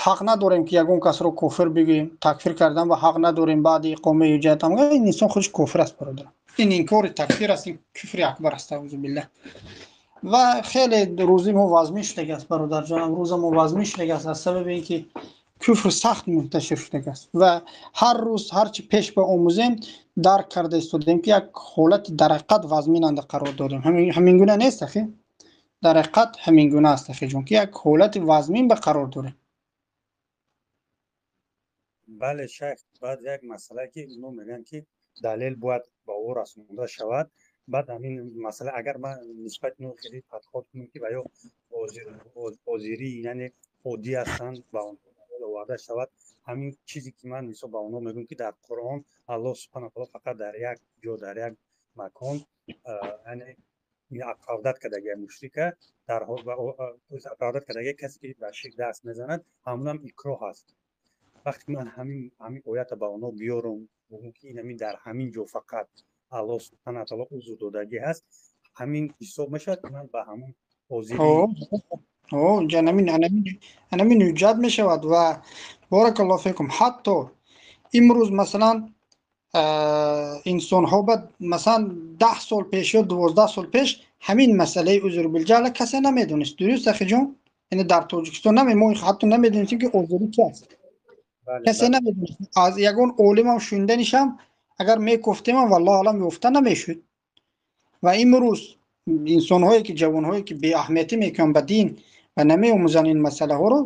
ҳақ надорем, ки ягон касро кофир бигӯем, такфир кардан ва ҳақ надорем баъди иқомаи ҳуҷҷат, ин инсон худаш кофир аст, бародар. Ин инкори такфир аст, ин куфри акбар аст, аузубиллаҳ. Ва хеле рӯзи мо вазмин шудагааст, бародарҷонам, рӯза мо вазмин шудагааст аз сабаби ин ки куфр сахт мунташир шудагааст ва ҳар рӯз ҳарчи пеш ба омӯзем, дарк карда истодаем, ки як ҳолати дар ҳақиқат вазминанда қарор дорем. Ҳамин гуна нест, ахи? Дар ҳақиқат ҳамин гуна аст, ахиҷон, ки як ҳолати вазмин ба қарор дорем. Бале, шайх. Баъд як масъала, ки ино мегӯянд, ки далел бояд ба ӯ расонда шавад. Баъд ҳамин масъала, агар ман нисбати ино хеле подход кунем, ки ва ё озирӣ, яъне оддӣ ҳастанд, ба онҳо оварда шавад, ҳамин чизе ки ман мисол ба онҳо мегӯям, ки дар Қуръон Аллоҳ субҳана таоло фақат дар як ҷо, дар як макон, яъне оправдать кардагия мушрика, дар оправдать кардагия касе ки ба ширк даст мезанад, ҳамонам икроҳ аст. Вақте ки ман ҳамин оята ба онҳо биёрам, бигӯм, ки инамин дар ҳамин ҷо фақат Аллоҳ субҳана таоло узр додагӣ ҳаст, ҳамин ҳисоб мешавад, ки ман ба ҳамон озирӣ? Анамин ҳуҷҷат мешавад. Ва баракаллоҳу фикум, ҳатто имрӯз масалан инсонҳо ба масалан 10 сол пеш ё 12 сол пеш ҳамин масъалаи узр билҷаҳла касе намедонист. Дуруст, ахиҷон? Яъне дар Тоҷикистон наме мо ҳатто намедонистем, ки озурӣ чи аст. Касе намедонист. Аз ягон олимам шуниданишам агар мекуфтемам, валлоҳу алам, ёфта намешуд. Ва имрӯз инсонҳое ки, ҷавонҳое ки беаҳамиятӣ мекунанд ба дин ва намеомӯзанд ин масъалаҳоро,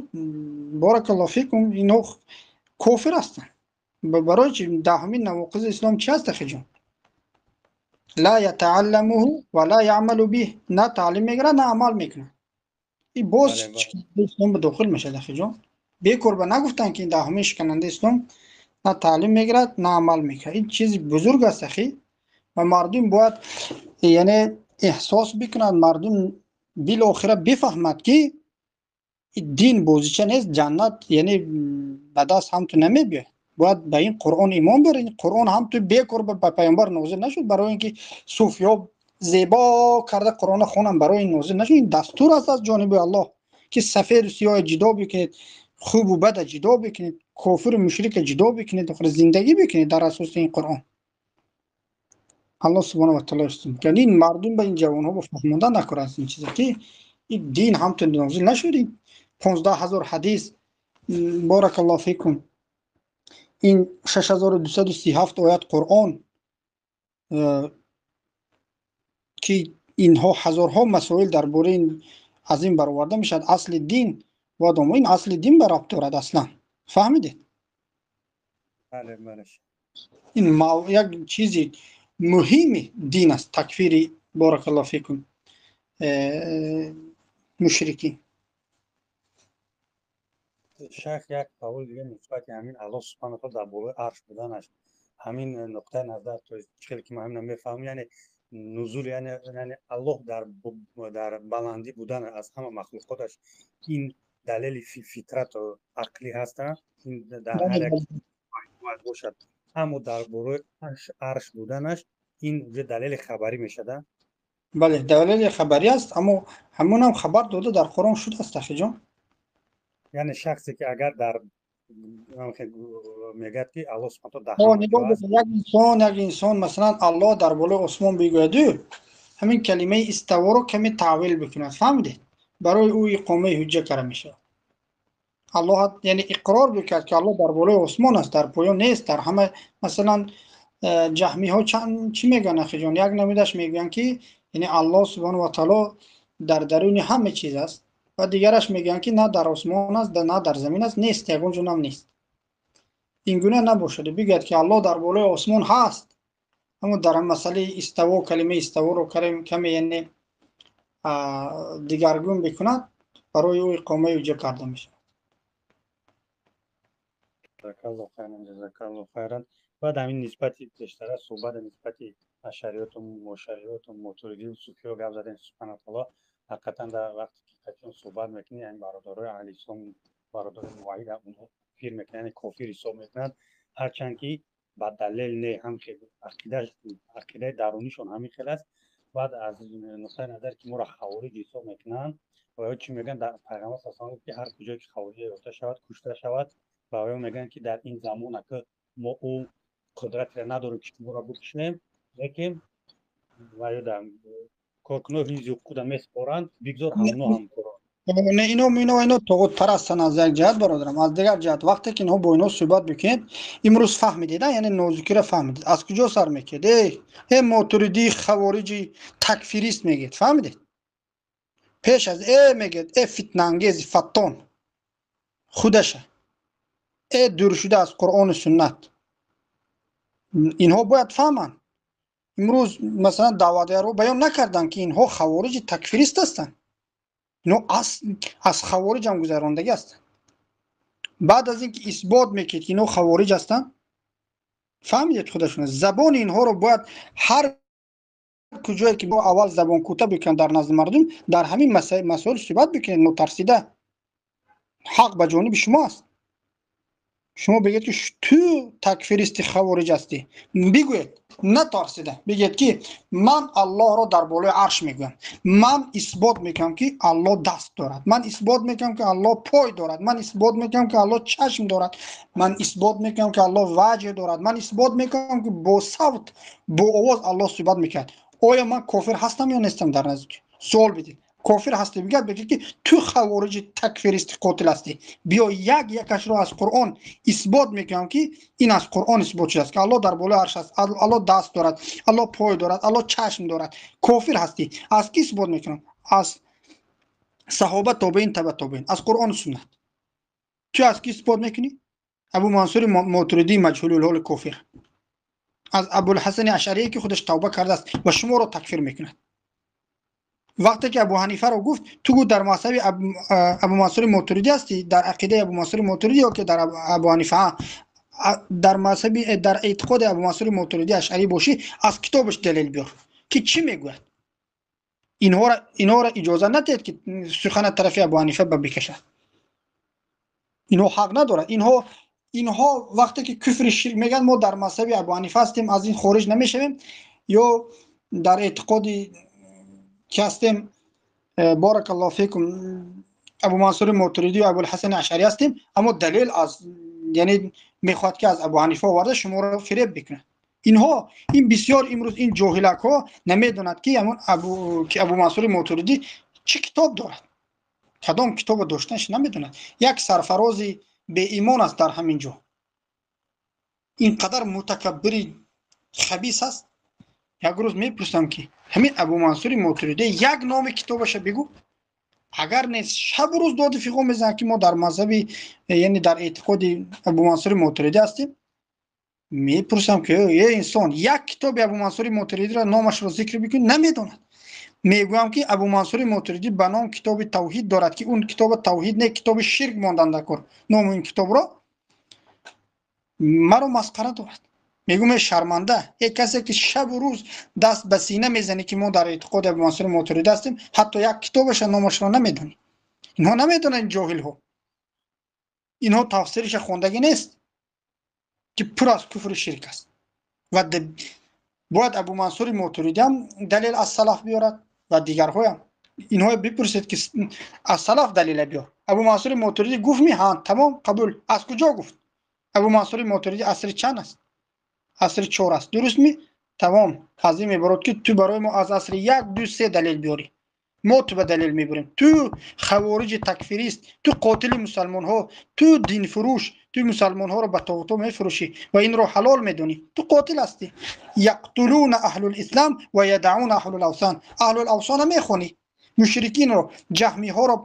баракаллоҳу фикум, инҳо кофир ҳастанд. Барои чи? Даҳумин навоқизи ислом чи аст, ахиҷон? Ла ятаалламуҳу ва ла яъмалу биҳ. На таълим мегирад, на амал мекунад. И боз ислом ба дохил мешавад, ахиҷон. Бекор ба нагуфтанд, ки даҳумин шиканандаи ислом на таълим мегирад, на амал мекунад. Ин чизи бузург аст, ахи. Ва мардум бояд, яъне, эҳсос бикунад, мардум билохира бифаҳмад, ки дин бозича нест, ҷаннат, яъне, ба даст ҳам ту намебиёяд. Бояд ба ин Қуръон имон биёред. Ин Қуръон ҳам ту бекор ба пайғамбар нозил нашуд, барои ин ки суфиё зебо карда Қуръонро хонанд, барои ин нозил нашуд. Ин дастур аст аз ҷониби Аллоҳ, ки сафеду сиёҳ ҷудо бикунед, хубу бада ҷудо бикунед, кофиру мушрика ҷудо бикунед, охир зиндагӣ бикунед дар асоси ин Қуръон. Аллоҳ субҳана ва таъала яъне ин мардум ба ин ҷавонҳо ба фаҳмонда накунад ин чиза, ки ин дин ҳам ту нозил нашуд. Ин 15 000 ҳадис, баракаллоҳу фикум, ин 6237 оят Қуръон, ки инҳо ҳазорҳо масоил дар бораи аз ин бароварда мешавад. Асли дин бояд, ин асли дин ба рабт дорад аслан. Фаҳмидед? Ин як чизи муҳими дин аст, такфири, баракаллоҳу фикум, мушрикин. Шайх, як савол дига нисбати ҳамин Аллоҳ субҳана таала дар болои арш буданаш. Ҳамин нуқтаи назар, то чӣ хеле ки ман ҳамина мефаҳмам, яъне нузул, яъне Аллоҳ дар баландӣ будан аз ҳама махлуқоташ, ин далели фитрату ақлӣ ҳаста, ин дар ҳар як бояд бошад. Аммо дар бораи арш буданаш ин уже далели хабарӣ мешада? Бале, далели хабарӣ аст, аммо ҳамонам хабар дода дар Қуръон шудааст, ахиҷон. Яъне шахсе ки агар дар мегӯяд, ки Аллоҳ субҳана таала як инсон, як инсон масалан, Аллоҳ дар болои осмон бигӯяду, ҳамин калимаи иставоро каме таъвил бикунад, фаҳмидед? Барои ӯ иқомаи ҳуҷҷа карда мешавад. Аллоҳ, яъне иқрор бикард, ки Аллоҳ дар болои осмон аст, дар поён нест. Дар ҳама, масалан, ҷаҳмиҳо чӣ мегӯянд, ахиҷон? Як намудаш мегӯянд, ки яъне Аллоҳ субҳонаҳу ва таъоло дар даруни ҳама чиз аст, ва дигараш мегӯянд, ки на дар осмон аст, на дар замин аст, нест, ягон ҷо нам нест. Ин гуна набошад, бигӯяд, ки Аллоҳ дар болои осмон ҳаст, аммо дар масъалаи иставо, калимаи иставоро каме, яъне, дигаргун бикунад, барои ӯ иқомаи ҳуҷҷа карда мешавад. Ҷазакаллоҳ хайран, ҷазакаллоҳ хайран. Баъд ҳамин нисбати пештара суҳбат, нисбати ашариёту мошариёту мотуридию суфиё гап задем. Субҳана таоло, ҳақиқатан дар вақте ки качон суҳбат мекунӣ, ҳамин бародарои аҳли ислом, бародарои муваҳид, онҳо куфир мекунанд, яъне кофир ҳисоб мекунанд, ҳарчанд ки ба далел не, ҳам ақидаи дарунишон ҳамин хел аст. Баъд аз нуқтаи назар ки моро хавориҷ ҳисоб мекунанд, ва ё чӣ мегӯянд? Дар Пайғамбар саллаллоҳу алайҳи, ки ҳар куҷое ки хавориҷ ёфта шавад, кушта шавад. Ва ё мегӯянд, ки дар ин замон ака мо ӯ қудратеро надорем, ки шуморо бикушем, лекин ва ё дар коркунои ҳизби ҳуқуқда месупоранд, бигзор ҳамоно ҳамкорон. Не, ино тоғутпарастанд аз як ҷиҳат, бародарам, аз дигар ҷиҳат, вақте ки инҳо бо инҳо суҳбат бикунед, имрӯз фаҳмидед, яъне нозукиро фаҳмидед, аз куҷо сар мекунед? Э, мотуридии хавориҷи такфирист мегӯед, фаҳмидед? Пеш аз э мегӯед: э, фитнаангези фаттон худаша, э, дур шуда аз Қуръону суннат. Инҳо бояд фаҳманд. Имрӯз, масалан, даъватгарҳо баён накарданд, ки инҳо хавориҷи такфирист ҳастанд, инҳо аз хавориҷ ҳам гузарондагӣ ҳастанд. Баъд аз ин ки исбот мекунед, ки инҳо хавориҷ ҳастанд, фаҳмидед, худашон забони инҳоро бояд ҳар куҷое ки аввал забон кӯта бикунанд дар назди мардум, дар ҳамин масоил суҳбат бикунед нотарсида. Ҳақ ба ҷониби шумо аст. Шумо бигӯед, ки ту такфиристи хавориҷ ҳастӣ, бигӯед натарсида, бигӯед, ки ман Аллоҳро дар болои арш мегӯям, ман исбот мекунам, ки Аллоҳ даст дорад, ман исбот мекунам, ки Аллоҳ пой дорад, ман исбот мекунам, ки Аллоҳ чашм дорад, ман исбот мекунам, ки Аллоҳ ваҷҳ дорад, ман исбот мекунам, ки бо савт, бо овоз Аллоҳ суҳбат мекунад. Оё ман кофир ҳастам ё нестам дар назди ту? Суол бидед. Кофир ҳастӣ бигӯяд, бигӯяд, ки ту хавориҷи такфиристи қотил ҳастӣ. Биё, як якашро аз Қуръон исбот мекунам, ки ин аз Қуръон исбот шудааст, ки Аллоҳ дар болои арш аст, Аллоҳ даст дорад, Аллоҳ пой дорад, Аллоҳ чашм дорад. Кофир ҳастӣ. Аз ки исбот мекунам? Аз саҳоба, тобеин, таба тобеин, аз Қуръону суннат. Ту аз ки исбот мекунӣ, Абу Мансури Мотуридии маҷҳулулҳоли кофир? Аз Абулҳасани Ашарие, ки худаш тавба кардааст ва шуморо такфир мекунад. Вақте ки Абу Ҳанифаро гуфт, ту гу дар мазҳаби Абу Мансури Мотуридӣ ҳастӣ, дар ақидаи Абу Мансури Мотуридӣ ё ки дар Абу Ҳанифа, дар мазҳаби, дар эътиқоди Абу Мансури Мотуридӣ Ашарӣ бошӣ, аз китобаш далел биёр, ки чӣ мегӯяд. Инҳоро иҷоза надиҳед, ки сухана тарафи Абу Ҳанифа ба бикашад. Инҳо ҳақ надорад. Инҳо вақте ки куфри ширк мегӯянд, мо дар мазҳаби Абу Ҳанифа ҳастем, аз ин хориҷ намешавем, ё дар эътиқоди ки ҳастем, баракаллоҳу фикум, Абу Мансури Мотуридӣ ва Абулҳасани Ашарӣ ҳастем, аммо далел аз, яъне, мехоҳад, ки аз Абу Ҳанифа оварда шуморо фиреб бикунад. Инҳо ин бисёр имрӯз ин ҷоҳилакҳо намедонад, ки ҳамон ки Абу Мансури Мотуридӣ чӣ китоб дорад, кадом китобо доштанаш намедонад. Як сарфарози беимон аст дар ҳамин ҷо, ин қадар мутакаббири хабис аст. Як рӯз мепурсам, ки ҳамин Абу Мансури Мотуридӣ як номи китобаша бигӯ. Агар нест, шабу рӯз доди фиғон мезанад, ки мо дар мазҳаби, яъне дар эътиқоди Абу Мансури Мотуридӣ ҳастем. Мепурсам, ки э инсон, як китоби Абу Мансури Мотуридиро номашро зикр бикун. Намедонад. Мегӯям, ки Абу Мансури Мотуридӣ ба ном китоби тавҳид дорад, ки он китоба тавҳид не, китоби ширк мондан дар кор номи ин китобро. Маро масхара дорад. Мегӯм: э шарманда, э касе ки шабу рӯз даст ба сина мезанӣ, ки мо дар эътиқоди Абу Мансури Мотуридӣ ҳастем, ҳатто як китобаша номашро намедонӣ. Инҳо намедонанд, ҷоҳилҳо. Инҳо тафсириша хондагӣ нест, ки пур аз куфру ширк аст. Ва бояд Абу Мансури Мотуридӣ ҳам далел аз салаф биёрад ва дигарҳоям. Инҳое бипурсед, ки аз салаф далела биёр. Абу Мансури Мотуридӣ гуфт ми? Ҳа, тамом, қабул. Аз куҷо гуфт? Абу Мансури Мотуридӣ асри чанд аст? Асри чор аст, дуруст ми? Тамом, аз ин мебарод, ки ту барои мо аз асри як, ду, се далел биёрӣ. Мо ту ба далел мебурем. Ту хавориҷи такфирист, ту қотили мусалмонҳо, ту динфурӯш, ту мусалмонҳоро ба тоғутҳо мефурӯшӣ ва инро ҳалол медонӣ. Ту қотил ҳастӣ. Яқтулуна аҳлулислам ва ядауна аҳлулавсан. Аҳлулавсана мехонӣ, мушрикинро, ҷаҳмиҳоро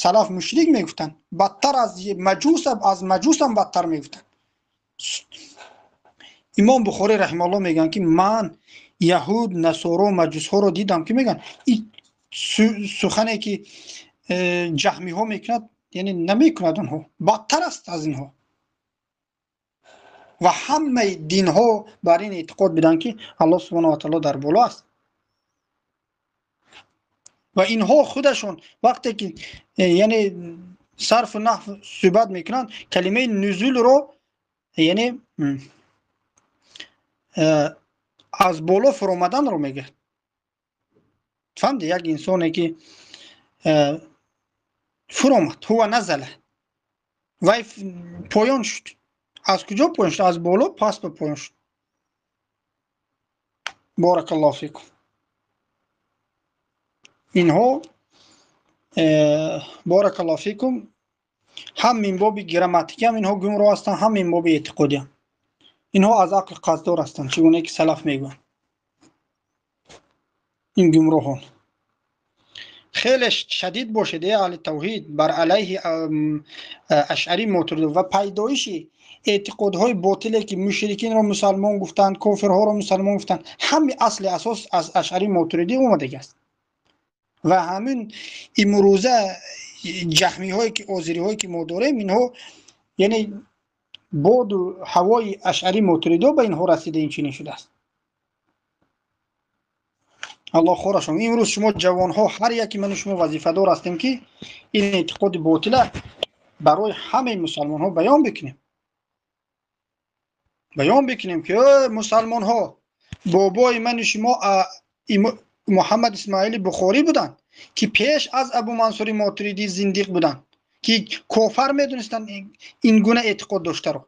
салаф мушрик мегуфтанд, бадтар аз маҷус, аз маҷусам бадтар мегуфтанд. Имом Бухорӣ раҳималлоҳ мегӯянд, ки ман яҳуд, насоро, маҷусҳоро дидам, ки мегӯянд ин сухане ки ҷаҳмиҳо мекунад, яъне намекунад, онҳо бадтар аст аз инҳо. Ва ҳамаи динҳо бар ин эътиқод буданд, ки Аллоҳ субҳонаҳу ва таъоло дар боло аст. Ва инҳо худашон вақте ки яъне сарфу наҳв суҳбат мекунанд, калимаи нузулро яъне аз боло фуромаданро мегӯяд. Фаҳмди, як инсоне ки фуромад, ҳува назала, вай поён шуд. Аз куҷо поён шуд? Аз боло паст ба поён шуд. Боракаллоҳу фикум. Инҳо боракаллоҳу фикум ҳам мин боби грамматикӣ ҳам инҳо гумроҳ ҳастанд, ҳам мин боби эътиқодӣ ҳам. Инҳо аз ақл қасдор ҳастанд, чӣ гуна ки салаф мегӯянд. Ин гумроҳон хеле шадид бошед, эй аҳли тавҳид, бар алайҳи ашъарӣ мотуридӣ ва пайдоиши эътиқодҳои ботиле ки мушрикинро мусалмон гуфтанд, кофирҳоро мусалмон гуфтанд, ҳами асли асос аз ашъарӣ мотуридӣ омадагӣ аст. Ва ҳамин имрӯза ҷаҳмиҳое ки озириҳое ки мо дорем, инҳо яъне боду ҳавои ашъарӣ мотуридиҳо ба инҳо расида ин чунин шудааст. Аллоҳ хорашон. Имрӯз шумо ҷавонҳо, ҳар яке ману шумо вазифадор ҳастем, ки ин эътиқоди ботила барои ҳамаи мусалмонҳо баён бикунем. Баён бикунем, ки мусалмонҳо, бобои ману шумо Муҳаммад Исмоили Бухорӣ буданд, ки пеш аз Абу Мансури Мотуридӣ зиндиқ буданд, ки кофар медонистанд ин гуна эътиқод доштаро.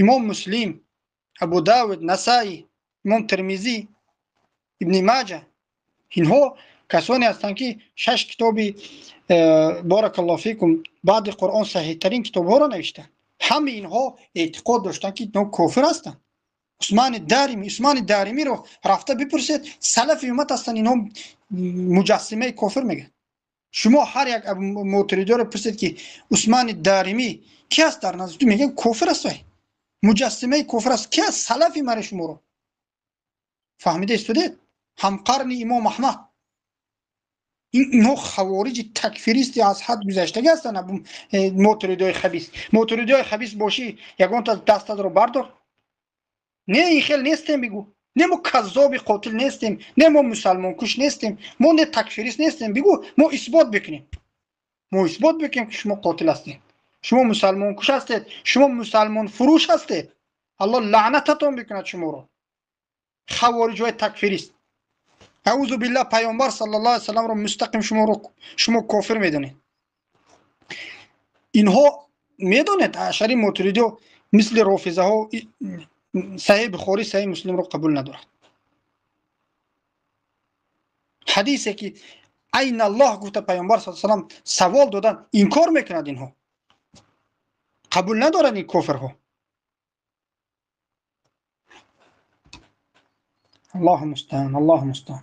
Имом Муслим, Абу Давуд, Насаӣ, Имом Термизӣ, Ибни Маҷа, инҳо касоне ҳастанд, ки 6 китоби боракаллоҳу фикум баъди Қуръон саҳиҳтарин китобҳоро навиштанд. Ҳамаи инҳо эътиқод доштанд, ки инҳо кофир ҳастанд. Усмани Дарими, Усмани Даримиро рафта бипурсед, салафи уммат ҳастанд, инҳо муҷассимаи кофир мегӯянд. Шумо ҳар як мотуридиро пурсед, ки Усмани Дарими ки аст дар назди ту, мегӯянд кофир аст, вай муҷассимаи кофир аст. Ки аст салафи мари шуморо? Фаҳмида истодед? Ҳамқарни имом Аҳмад. Инҳо хавориҷи такфиристи аз ҳад гузаштагӣ ҳастанд. Мотуридиҳои хабис. Мотуридиҳои хабис бошӣ, ягонта дастатро бардор. Не, ин хел нестем, бигӯ. Не, мо каззоби қотил нестем, не мо мусалмонкуш нестем, мо не такфирист нестем, бигӯ. Мо исбот бикунем. Мо исбот бикунем, ки шумо қотил ҳастед, шумо мусалмонкуш ҳастед, шумо мусалмонфурӯш ҳастед. Аллоҳ лаънататон бикунад шуморо, хавориҷҳои такфирист. Аузу биллаҳ, пайғамбар саллаллоҳу алайҳи васалламро мустақим шумо кофир медонед. Инҳо медонед, ашъарӣ мотуридиҳо мисли рофизаҳо саҳиҳи Бухорӣ, саҳиҳи Муслимро қабул надорад. Ҳадисе ки айна Аллоҳ гуфта пайғамбар саллаллоҳу алайҳи васаллам савол додан, инкор мекунад инҳо. Қабул надорад ин кофирҳо. Аллоҳу мустаан, Аллоҳу мустаан.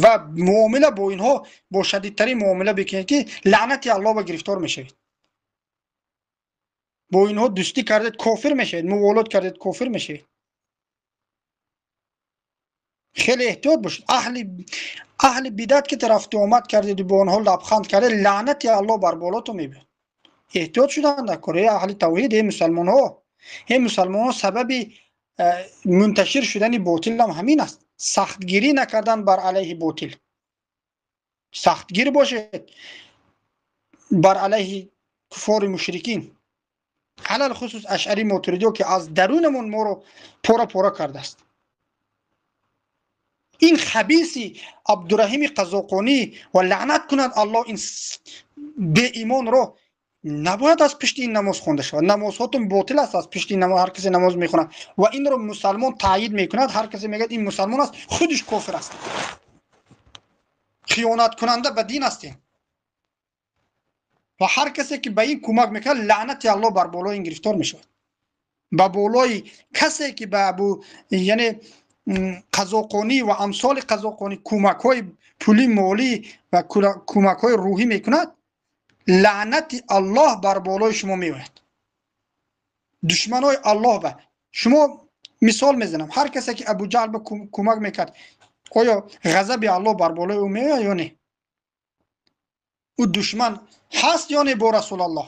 Ва муомила бо инҳо бо шадидтарин муомила бикунед, ки лаънати Аллоҳ ба гирифтор мешавед. Бо инҳо дӯстӣ кардед, кофир мешавед, муволот кардед, кофир мешавед. Хеле эҳтиёт бошед. Аҳли бидат ки рафту омад кардед, бо онҳо лабханд кардед, лаънати Аллоҳ бар болотон мебиёд. Эҳтиёт шуданд дар кор. Эй аҳли тавҳид, эй мусалмонҳо, эй мусалмонҳо, сабаби мунташир шудани ботил ҳам ҳамин аст. Сахтгирӣ накардан бар алайҳи ботил. Сахтгир бошед бар алайҳи куфори мушрикин, алалхусус ашъарӣ мотуридиҳо, ки аз дарунамон моро пора пора кардааст. Ин хабиси Абдураҳими Қазоқонӣ ва лаънат кунад Аллоҳ ин беимонро, набояд аз пишти ин намоз хонда шавад. Намозҳотон ботил аст аз пишти намоз. Ҳар касе намоз мехонад ва инро мусалмон таъйид мекунад, ҳар касе мегӯяд ин мусалмон аст, худаш кофир аст. Хиёнаткунанда ба дин ҳастем ва ҳар касе ки ба ин кӯмак мекунад, лаънати Аллоҳ бар болои ин гирифтор мешавад. Ба болои касе ки ба абу яъне қазоқонӣ ва амсоли қазоқонӣ кӯмакҳои пулӣ, молӣ ва кӯмакҳои рӯҳӣ мекунад, лаънати Аллоҳ бар болои шумо меояд. Душманои Аллоҳ ба шумо мисол мезанам, ҳар касе ки Абуҷаҳл ба кӯмак мекард, оё ғазаби Аллоҳ бар болои ӯ меояд ё не? Ӯ душман ҳаст ё не бо Расулаллоҳ?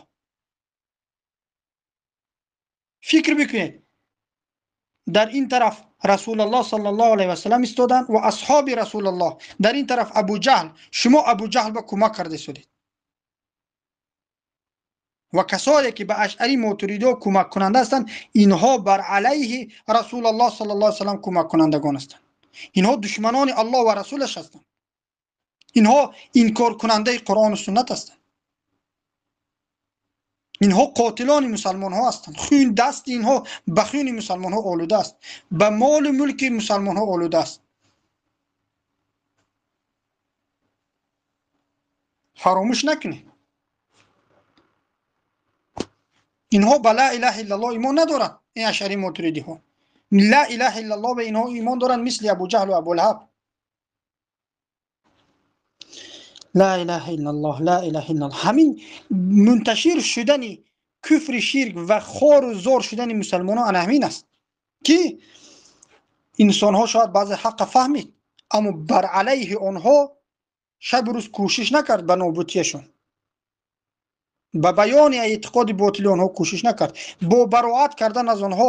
Фикр бикунед, дар ин тараф Расулаллоҳ саллаллоҳу алайҳи васаллам истоданд ва асҳоби Расулаллоҳ, дар ин тараф Абуҷаҳл. Шумо Абуҷаҳл ба кӯмак карда истодед ва касоне ки ба Ашъари Мотуридиҳо кӯмаккунанда ҳастанд, инҳо бар алайҳи Расулаллоҳ саллаллоҳу алайҳи васаллам кӯмаккунандагон ҳастанд. Инҳо душманони Аллоҳ ва расулаш ҳастанд. Инҳо инкоркунандаи Қуръону суннат ҳастанд. Инҳо қотилони мусалмонҳо ҳастанд. Хун дасти инҳо ба хуни мусалмонҳо олуда аст, ба молу мулки мусалмонҳо олуда аст. Фаромӯш накунед, инҳо ба ла илаҳа иллаллоҳ имон надоранд. Ин Ашъари Мотуридиҳо ла илаҳа иллаллоҳ ба инҳо имон доранд, мисли Абуҷаҳлу Абулаҳаб. Ла илаҳа иллаллоҳ, ла илаҳа иллаллоҳ. Ҳамин мунташир шудани куфри ширк ва хору зор шудани мусалмонон ана ҳамин аст, ки инсонҳо шояд баъзе ҳаққа фаҳмид, аммо бар алайҳи онҳо шабу рӯз кӯшиш накард ба нобудияшон, ба баёни эътиқоди ботили онҳо кӯшиш накард, бо бароат кардан аз онҳо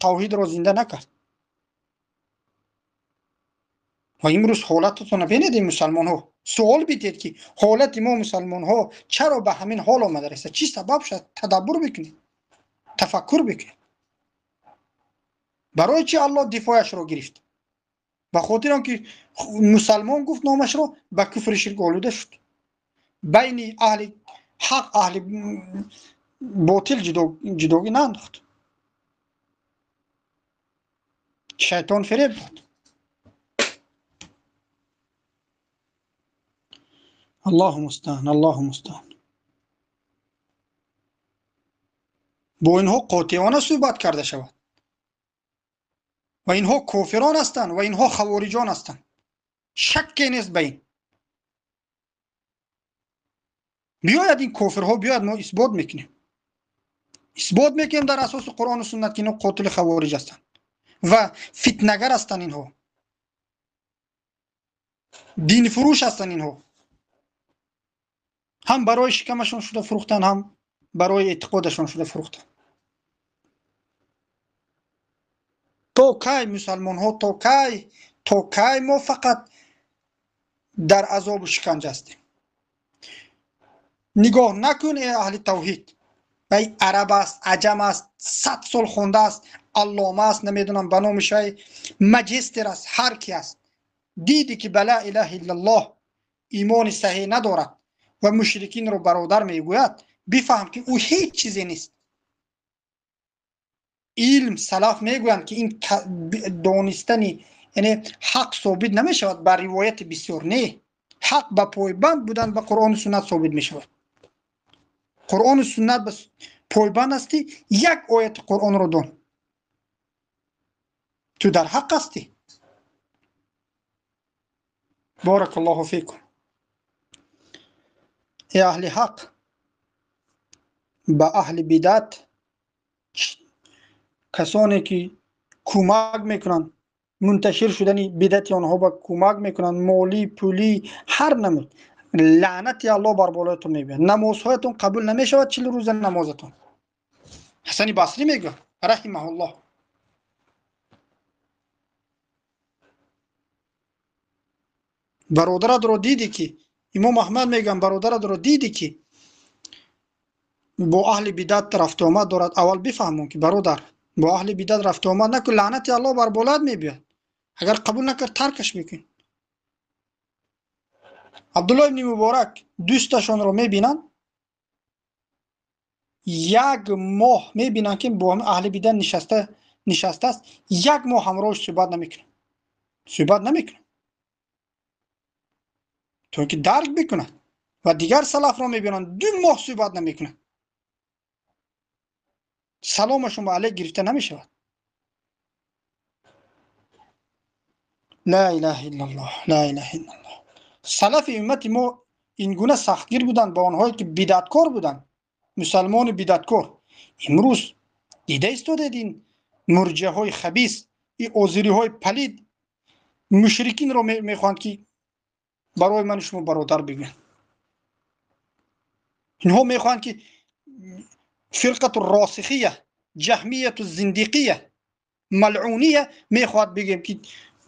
тавҳидро зинда накард. Ва имрӯз ҳолататонро бинед, ин мусалмонҳо. Суол бидиҳед, ки ҳолати мо мусалмонҳо чаро ба ҳамин ҳол омада расид? Чӣ сабаб шуд? Тадаббур бикунед, тафаккур бикунед. Барои чӣ Аллоҳ дифояшро гирифт? Ба хотири он ки мусалмон гуфт номашро, ба куфри ширк олуда шуд. Байни аҳли ҳақ, аҳли ботил ҷудогӣ наандохт. Шайтон фиреб дод. Аллоҳу мустаъан, Аллоҳу мустаъан. Бо инҳо қотеона суҳбат карда шавад. Ва инҳо кофирон ҳастанд ва инҳо хавориҷон ҳастанд. Шакке нест ба ин. Биёяд ин кофирҳо, биёяд, мо исбот мекунем. Исбот мекунем дар асоси Қуръону суннат, ки инҳо қотили хавориҷ ҳастанд ва фитнагар ҳастанд инҳо. Динфурӯш ҳастанд инҳо. Ҳам барои шикамашон шуда фурӯхтанд, ҳам барои эътиқодашон шуда фурӯхтанд. То кай мусалмонҳо, то кай мо фақат дар азобу шиканҷа ҳастем? Нигоҳ накун, эй аҳли тавҳид, вай араб аст, аҷам аст, 100 сол хонда аст, аллома аст, намедонам ба номи шай маҷистер аст, ҳар ки аст. Диди ки ба ла илаҳа иллаллоҳ имони саҳеҳ надорад ва мушрикинро бародар мегӯяд, бифаҳм ки ӯ ҳеҷ чизе нест. Илм салаф мегӯянд, ки ин донистани яъне ҳақ собит намешавад ба ривояти бисёр, не, ҳақ ба пойбанд будан ба Қуръону суннат собит мешавад. Қуръону суннат ба пойбанд ҳастӣ, як ояти Қуръонро дон, ту дар ҳақ ҳастӣ. Боракаллоҳу фикум. Эй аҳли ҳақ, ба аҳли бидат, касоне ки кӯмак мекунанд мунташир шудани бидати онҳо ба кӯмак мекунанд, молӣ, пулӣ, ҳар намуд, лаънати Аллоҳ бар болоятон мебиёд. Намозҳоятон қабул намешавад, 40 рӯза намозатон. Ҳасани Басрӣ мегӯяд раҳимаҳуллоҳ. Бародаратро дидӣ ки Имом Аҳмад мегӯянд, бародаратро дидӣ ки бо аҳли бидат рафту омад дорад, аввал бифаҳмон ки бародар, бо аҳли бидат рафту омад накун, лаънати Аллоҳ бар болоят мебиёд. Агар қабул накард, таркаш мекун. Абдуллоҳ ибни Муборак дӯсташонро мебинанд, як моҳ мебинанд ки бо аҳли бидат нишастааст, як моҳ ҳамроҳш суҳбат намекунад. То инки дарк бикунад. Ва дигар салафро мебинанд, 2 моҳ суҳбат намекунанд, саломашон ба алайк гирифта намешавад. Ла илаҳа иллаллоҳ, ла илаҳа иллаллоҳ. Салафи уммати мо ин гуна сахтгир буданд ба онҳое ки бидаткор буданд, мусалмони бидаткор. Имрӯз дида истодед ин мурҷаҳои хабис, ин озириҳои палид мушрикинро мехоҳанд ки барои ман шумо бародар бигӯянд. Инҳо мехоҳанд ки фирқату росихия, ҷаҳмияту зиндиқия, малъуния мехоҳад бигӯем ки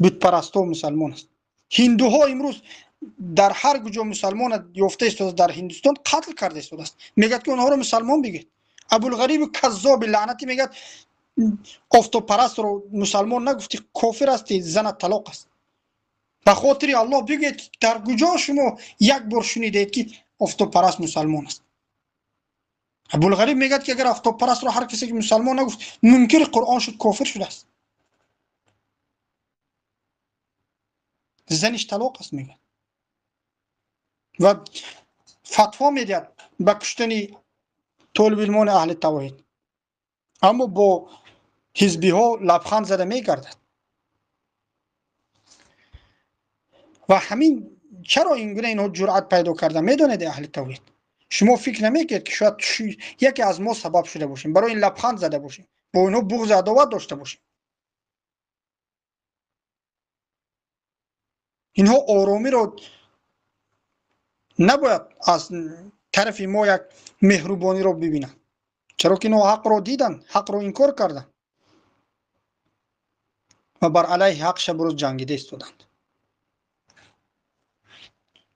бутпарасто мусалмон аст. Ҳиндуҳо имрӯз дар ҳар куҷо мусалмон ёфта истодааст, дар Ҳиндустон қатл карда истодааст. Мегӯяд ки онҳоро мусалмон бигӯед. Абулғариби каззоби лаънатӣ мегӯяд офтобпарастро мусалмон нагуфтӣ, кофир ҳастӣ, занат талоқ аст. Ба хотири Аллоҳ бигӯед ки дар куҷо шумо як бор шунидед ки офтобпараст мусалмон аст? Абулғариб мегӯяд ки агар офтобпарастро ҳар касе ки мусалмон нагуфт, мункири Қуръон шуд, кофир шудааст. Заниш талоқ аст мегӯяд ва фатво медиҳад ба куштани толибилмони аҳли тавҳид, аммо бо ҳизбиҳо лабханд зада мегардад. Ва ҳамин чаро ин гуна инҳо ҷуръат пайдо карда медонед аҳли тавҳид? Шумо фикр намекунед ки шояд яке аз мо сабаб шуда бошем, барои ин лабханд зада бошем, бо инҳо буғзи адоват дошта бошем? Инҳо оромиро набояд аз тарафи мо як меҳрубониро бибинанд, чаро ки инҳо ҳақро диданд, ҳақро инкор карданд ва бар алайҳи ҳақ шабу рӯз ҷангида истоданд.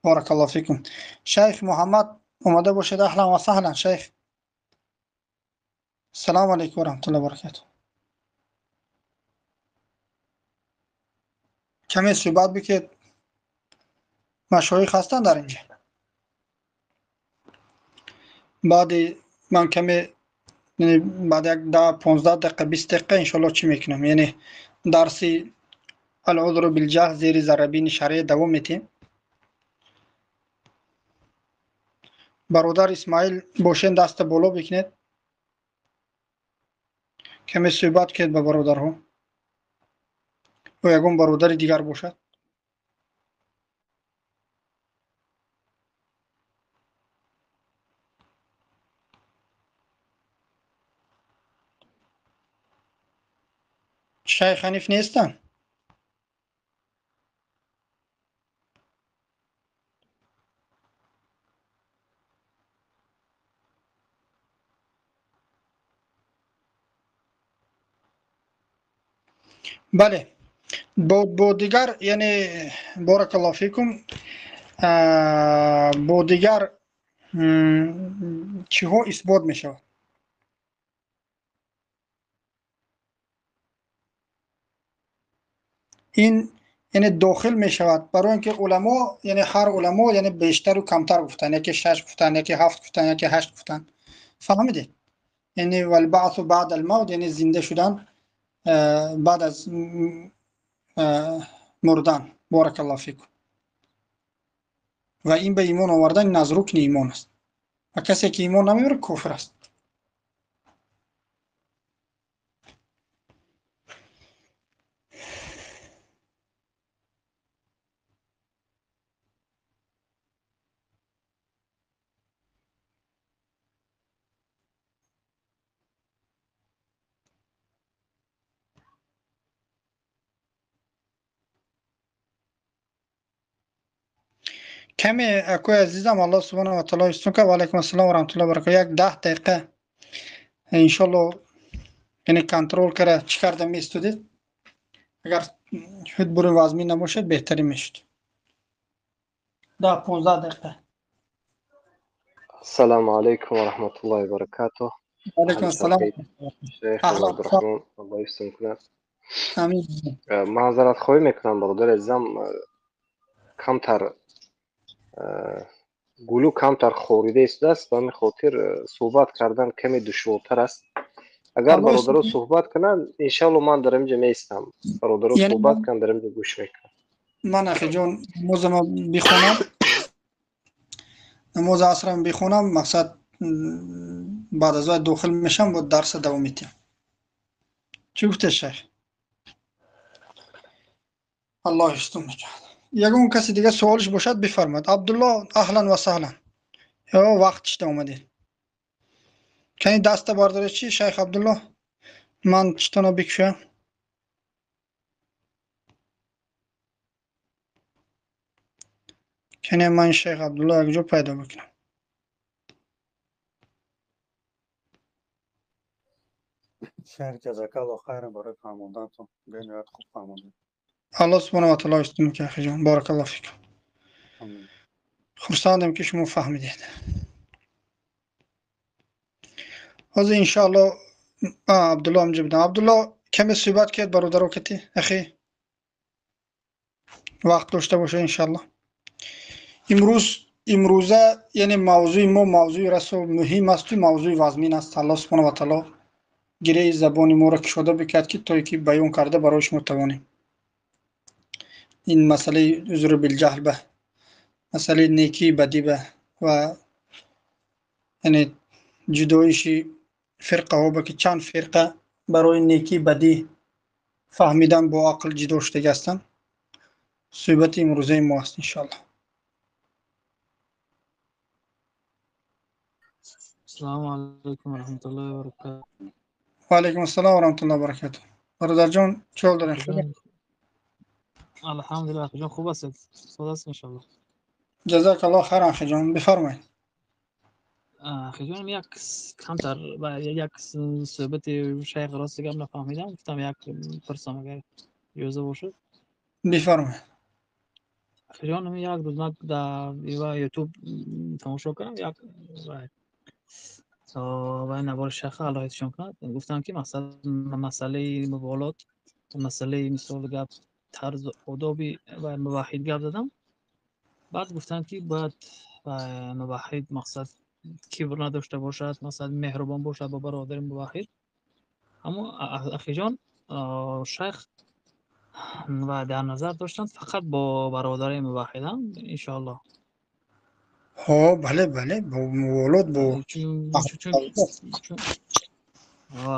Баракаллоҳу фикум. Шайх Муҳаммад омада бошед, аҳлан ва саҳлан шайх. Ассалому алайкум ва раҳматуллоҳи ва баракатуҳ. Каме суҳбат бикунед, машоих ҳастанд дар инҷа. Баъди ман каме, баъд як 10-15 дақиқа, 20 дақиқа иншоаллоҳ чӣ мекунам, яъне дарси алъузру билҷаҳл зери заррабини шаръия давом метиҳем. Бародар Исмаил бошен, даста боло бикунед, каме суҳбат кунед ба бародарҳо ё ягон бародари дигар бошад. Шайх Ҳаниф нестанд? Бале, бо дигар, яъне баракаллоҳу фикум, бо дигар чиҳо исбот мешавад? Ин яъне дохил мешавад барои инки уламо, яъне ҳар уламо яъне бештару камтар гуфтанд, яке 6 гуфтанд, яке 7 гуфтанд, яке 8 гуфтанд. Фаҳмидед? Яъне валбаъсу баъд алмавт, яъне зинда шудан баъд аз мурдан. Баракаллоҳу фикум. Ва ин ба имон овардан аз рукни имон аст ва касе ки имон намеорад кофир аст. Каме акои азизам, Аллоҳ субҳонаҳу ва таъоло ҳифзтон кунад. Ва алайкум ассалом ва раҳматуллоҳи ва баракатуҳ. Як 10 дақиқа иншоаллоҳ яъне контрол карда чӣ карда меистодед. Агар худ бурун вазмин набошад беҳтарин мешуд. 10-15 дақиқа. Ассалому алайкум ва раҳматуллоҳи ва баракатуҳ. Ва алайкум ассалом. Шайх Абдурраҳмон, Аллоҳ ҳифзтон кунад. Амин. Маъзаратхоҳӣ мекунам бародари азизам, камтар гулӯ камтар хорида истодааст, ба ҳамин хотир суҳбат кардан каме душвортар аст. Агар бародаро суҳбат кунанд, иншаалло ман дар инҷа меистам. Бародаро суҳбат кунанд, дар инҷа гӯш мекунам. Ман ахиҷон намозама бихонам, Намози асрам бихонам, мақсад баъд аз вай дохил мешам, бо дарса давом медиҳам. Чӣ гуфте, шайх? Аллоҳ ҳифзтон мекунад. Ягон каси дига суолиш бошад, бифармад. Абдулло, аҳлан ва саҳлан. Ё вақт чита омадед? Кани даста бардоред чӣ, шайх Абдулло? Ман читона бикушоям. Кани ман шайх Абдулло якҷо пайдо бикунам. Шайх, ҷазакаллоҳ хайран барои фаҳмондантон. Бениҳоят хуб фаҳмондед. Аллоҳ субҳонаҳу ва таъоло ҳифзтон кунад, ахиҷон. Баракаллоҳ фикум. Хурсандем, ки шумо фаҳмидед. Ҳозир иншоаллоҳ Абдулло ҳамҷо будам. Абдулло, каме суҳбат кунед бародаро кати, ахи. Вақт дошта бошед иншоаллоҳ. Имрӯза яъне мавзӯи мо мавзӯи расо муҳим асту мавзӯи вазмин аст. Аллоҳ субҳонаҳу ва таъоло гиреҳи забони моро кушода бикард, ки то ки баён карда барои шумо тавонем. Ин масъалаи узру билҷаҳл ба, масъалаи некии бадӣ ба ва яъне ҷудоиши фирқаҳо ба, ки чанд фирқа барои некии бадӣ фаҳмидан бо ақл ҷудо шудагӣ ҳастанд. Суҳбати имрӯзаи мо аст иншоаллоҳ. Ассалому алайкум ва раҳматуллоҳи ва баракатуҳ. Ва алайкум ассалом ва раҳматуллоҳи ва баракатуҳ. Бародарҷон, чӣ ҳол доред? Алҳамдулиллоҳ, ахиҷон, хуб ҳастед? Хуб аст иншоаллоҳ. Ҷазакаллоҳ хайран, ахиҷон, бифармоед. Ахиҷон, як камтар як суҳбати шайх рости гап нафаҳмидам, гуфтам як пурсам, агар иҷоза бошад. Бифармоед. Ахиҷон, як рӯз ман дар ютуб тамошо кардам, як ва навори шайха, Аллоҳ ҳифзшон кунад, гуфтам ки масъалаи муволот, масъалаи мисол гап тарзу одоби ва муваҳҳид гап задам. Баъд гуфтам ки бояд муваҳҳид мақсад кибр надошта бошад, масалан меҳрубон бошад бо бародари муваҳҳид. Аммо ахиҷон, шайх ва дар назар доштанд фақат бо бародари муваҳҳидам иншоаллоҳ. Ҳо, бале, бале, бо муволот, бо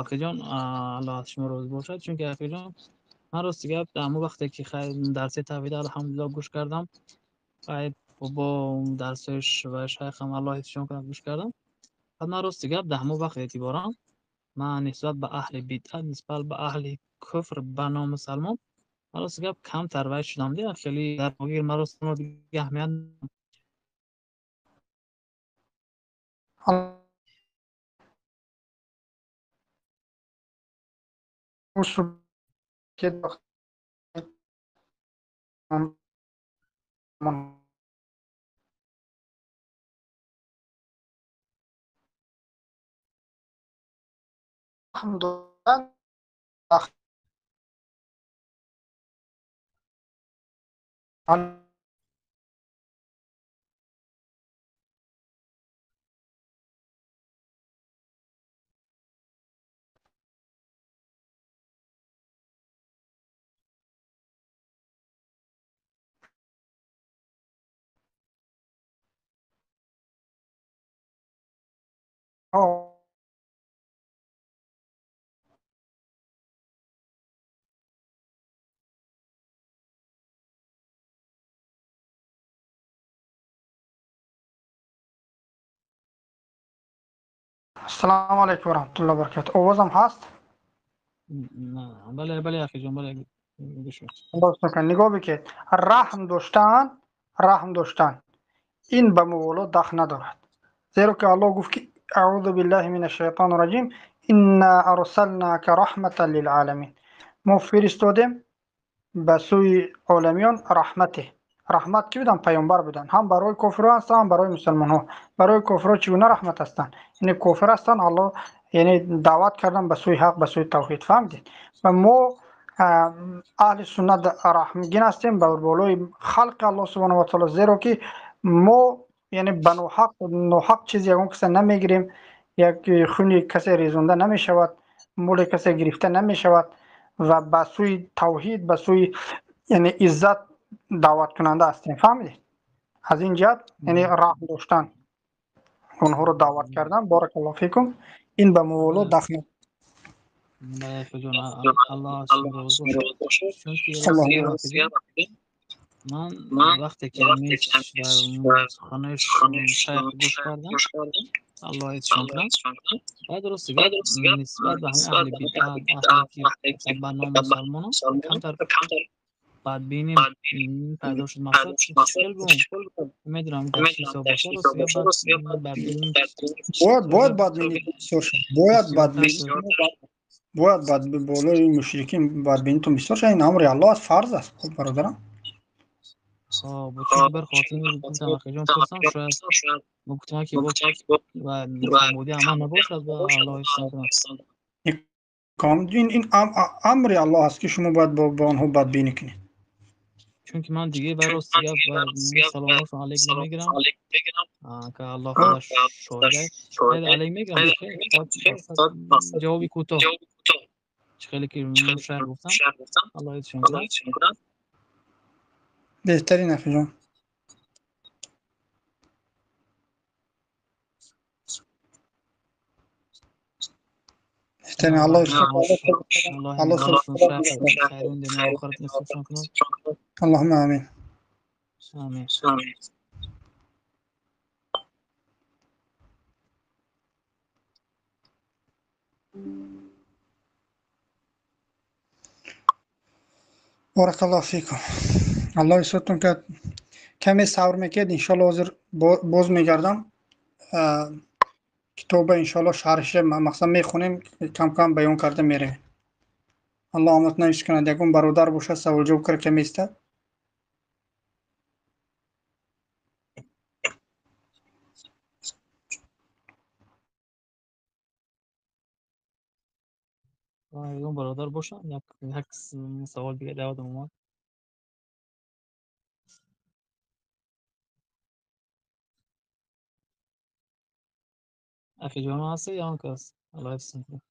ахиҷон, Аллоҳ аз шумо розӣ бошад. Чунки ахиҷон, ман рости гап дар ҳамон вақте ки дарси тавҳид алҳамдулиллоҳ гӯш кардам, бо дарсҳои ва шайхам Аллоҳ ҳифзшон кунад гӯш кардам. Баъд ман рости гап дар ҳамон вақт эътиборам ман нисбат ба аҳли бидъат, нисбат ба аҳли куфр, ба номусалмон ман рости гап камтар вай шудам. Хеле дар ман рост дига аҳамият Ассалому алайкум ва раҳматуллоҳи ва баракатуҳ. Овозам ҳаст? Бале, бале, ахиҷон, бале, гӯш. Нигоҳ бикунед. Раҳм доштан, раҳм доштан ин ба муволот дахл надорад. Зеро ки Аллоҳ гуфт ки аъузу биллаҳи минаш шайтони раҷим, инна арсалнака раҳматан лил оламин. Мо фиристодем ба сӯи оламиён раҳмате. Раҳмат ки буданд? Паёмбар буданд. Ҳам барои кофирҳо ҳастанд, ҳам барои мусалмонҳо. Барои кофирҳо чӣ гуна раҳмат ҳастанд? Яъне кофир ҳастанд, Аллоҳ яъне даъват кардан ба сӯи ҳақ, ба сӯи тавҳид. Фаҳмидед? Ва мо аҳли суннат раҳмгин ҳастем бар болои халқи Аллоҳ субҳонаҳу ва таъоло, зеро ки мо яъне ба ноҳақ чизе ягон каса намегирем, як хуни касе резонда намешавад, моли касе гирифта намешавад ва ба сӯи тавҳид, ба сӯи яъне иззат даъваткунанда ҳастем. Фаҳмидед? Аз ин ҷиҳат яъне раҳм доштан. Онҳоро даъват кардан, баракаллоҳу фикум, ин ба муволот дахл. Ман вақте ки дар суханои шайх гӯш кардам, Аллоҳ ҳифзшон кунад, баъд рости гап нисбат ба ҳамин аҳли бидъат, аҳле ки ба ном мусалмонон камтар бадбинӣ пайдо шуд. Мақсад хел бум, медонам дар чӣ ҳисоб бошад, рости гап бадбинӣ бояд бадбинӣ бисёр шуд, бояд бадбинӣ, бояд бад болои мушрикин бадбинитон бисёр шуд. Ин амри Аллоҳ аст, фарз аст, хуб бародарам. Хоб, чун бар хотири гуфтам акаҷон пурсам, шояд мо гуфтам ки ва камбуди амал набошад ва Аллоҳ ҳифзшон кунад. Ин амри Аллоҳ аст ки шумо бояд бо онҳо бадбинӣ кунед. Чунки ман диге бар рости гап ва саломошон алайк намегирам, ки Аллоҳ худаш шоҳид аст. Алайк мегирам, ҷавоби кӯтоҳ чӣ хеле ки шайх гуфтам, Аллоҳ ҳифзшон кунад. Беҳтарин акаҷон. Беҳтарин. Аллоҳ Аллоҳумма амин. Амин. Баракаллоҳу фикум. Аллоҳ ҳифзатон кунад. Каме сабр мекунед, иншоаллоҳ ҳозир боз мегардам. Китоба иншоаллоҳ шарҳша мақсад мехонем, кам кам баён карда меравем. Аллоҳ омадна ҳифз кунад. Ягон бародар бошад савол ҷавоб карда каме истад. Ягон бародар бошад, як савол дига даъватам омад. Акиҷон ҳастед ё он кас? Аллоҳ ҳифзтон кунад.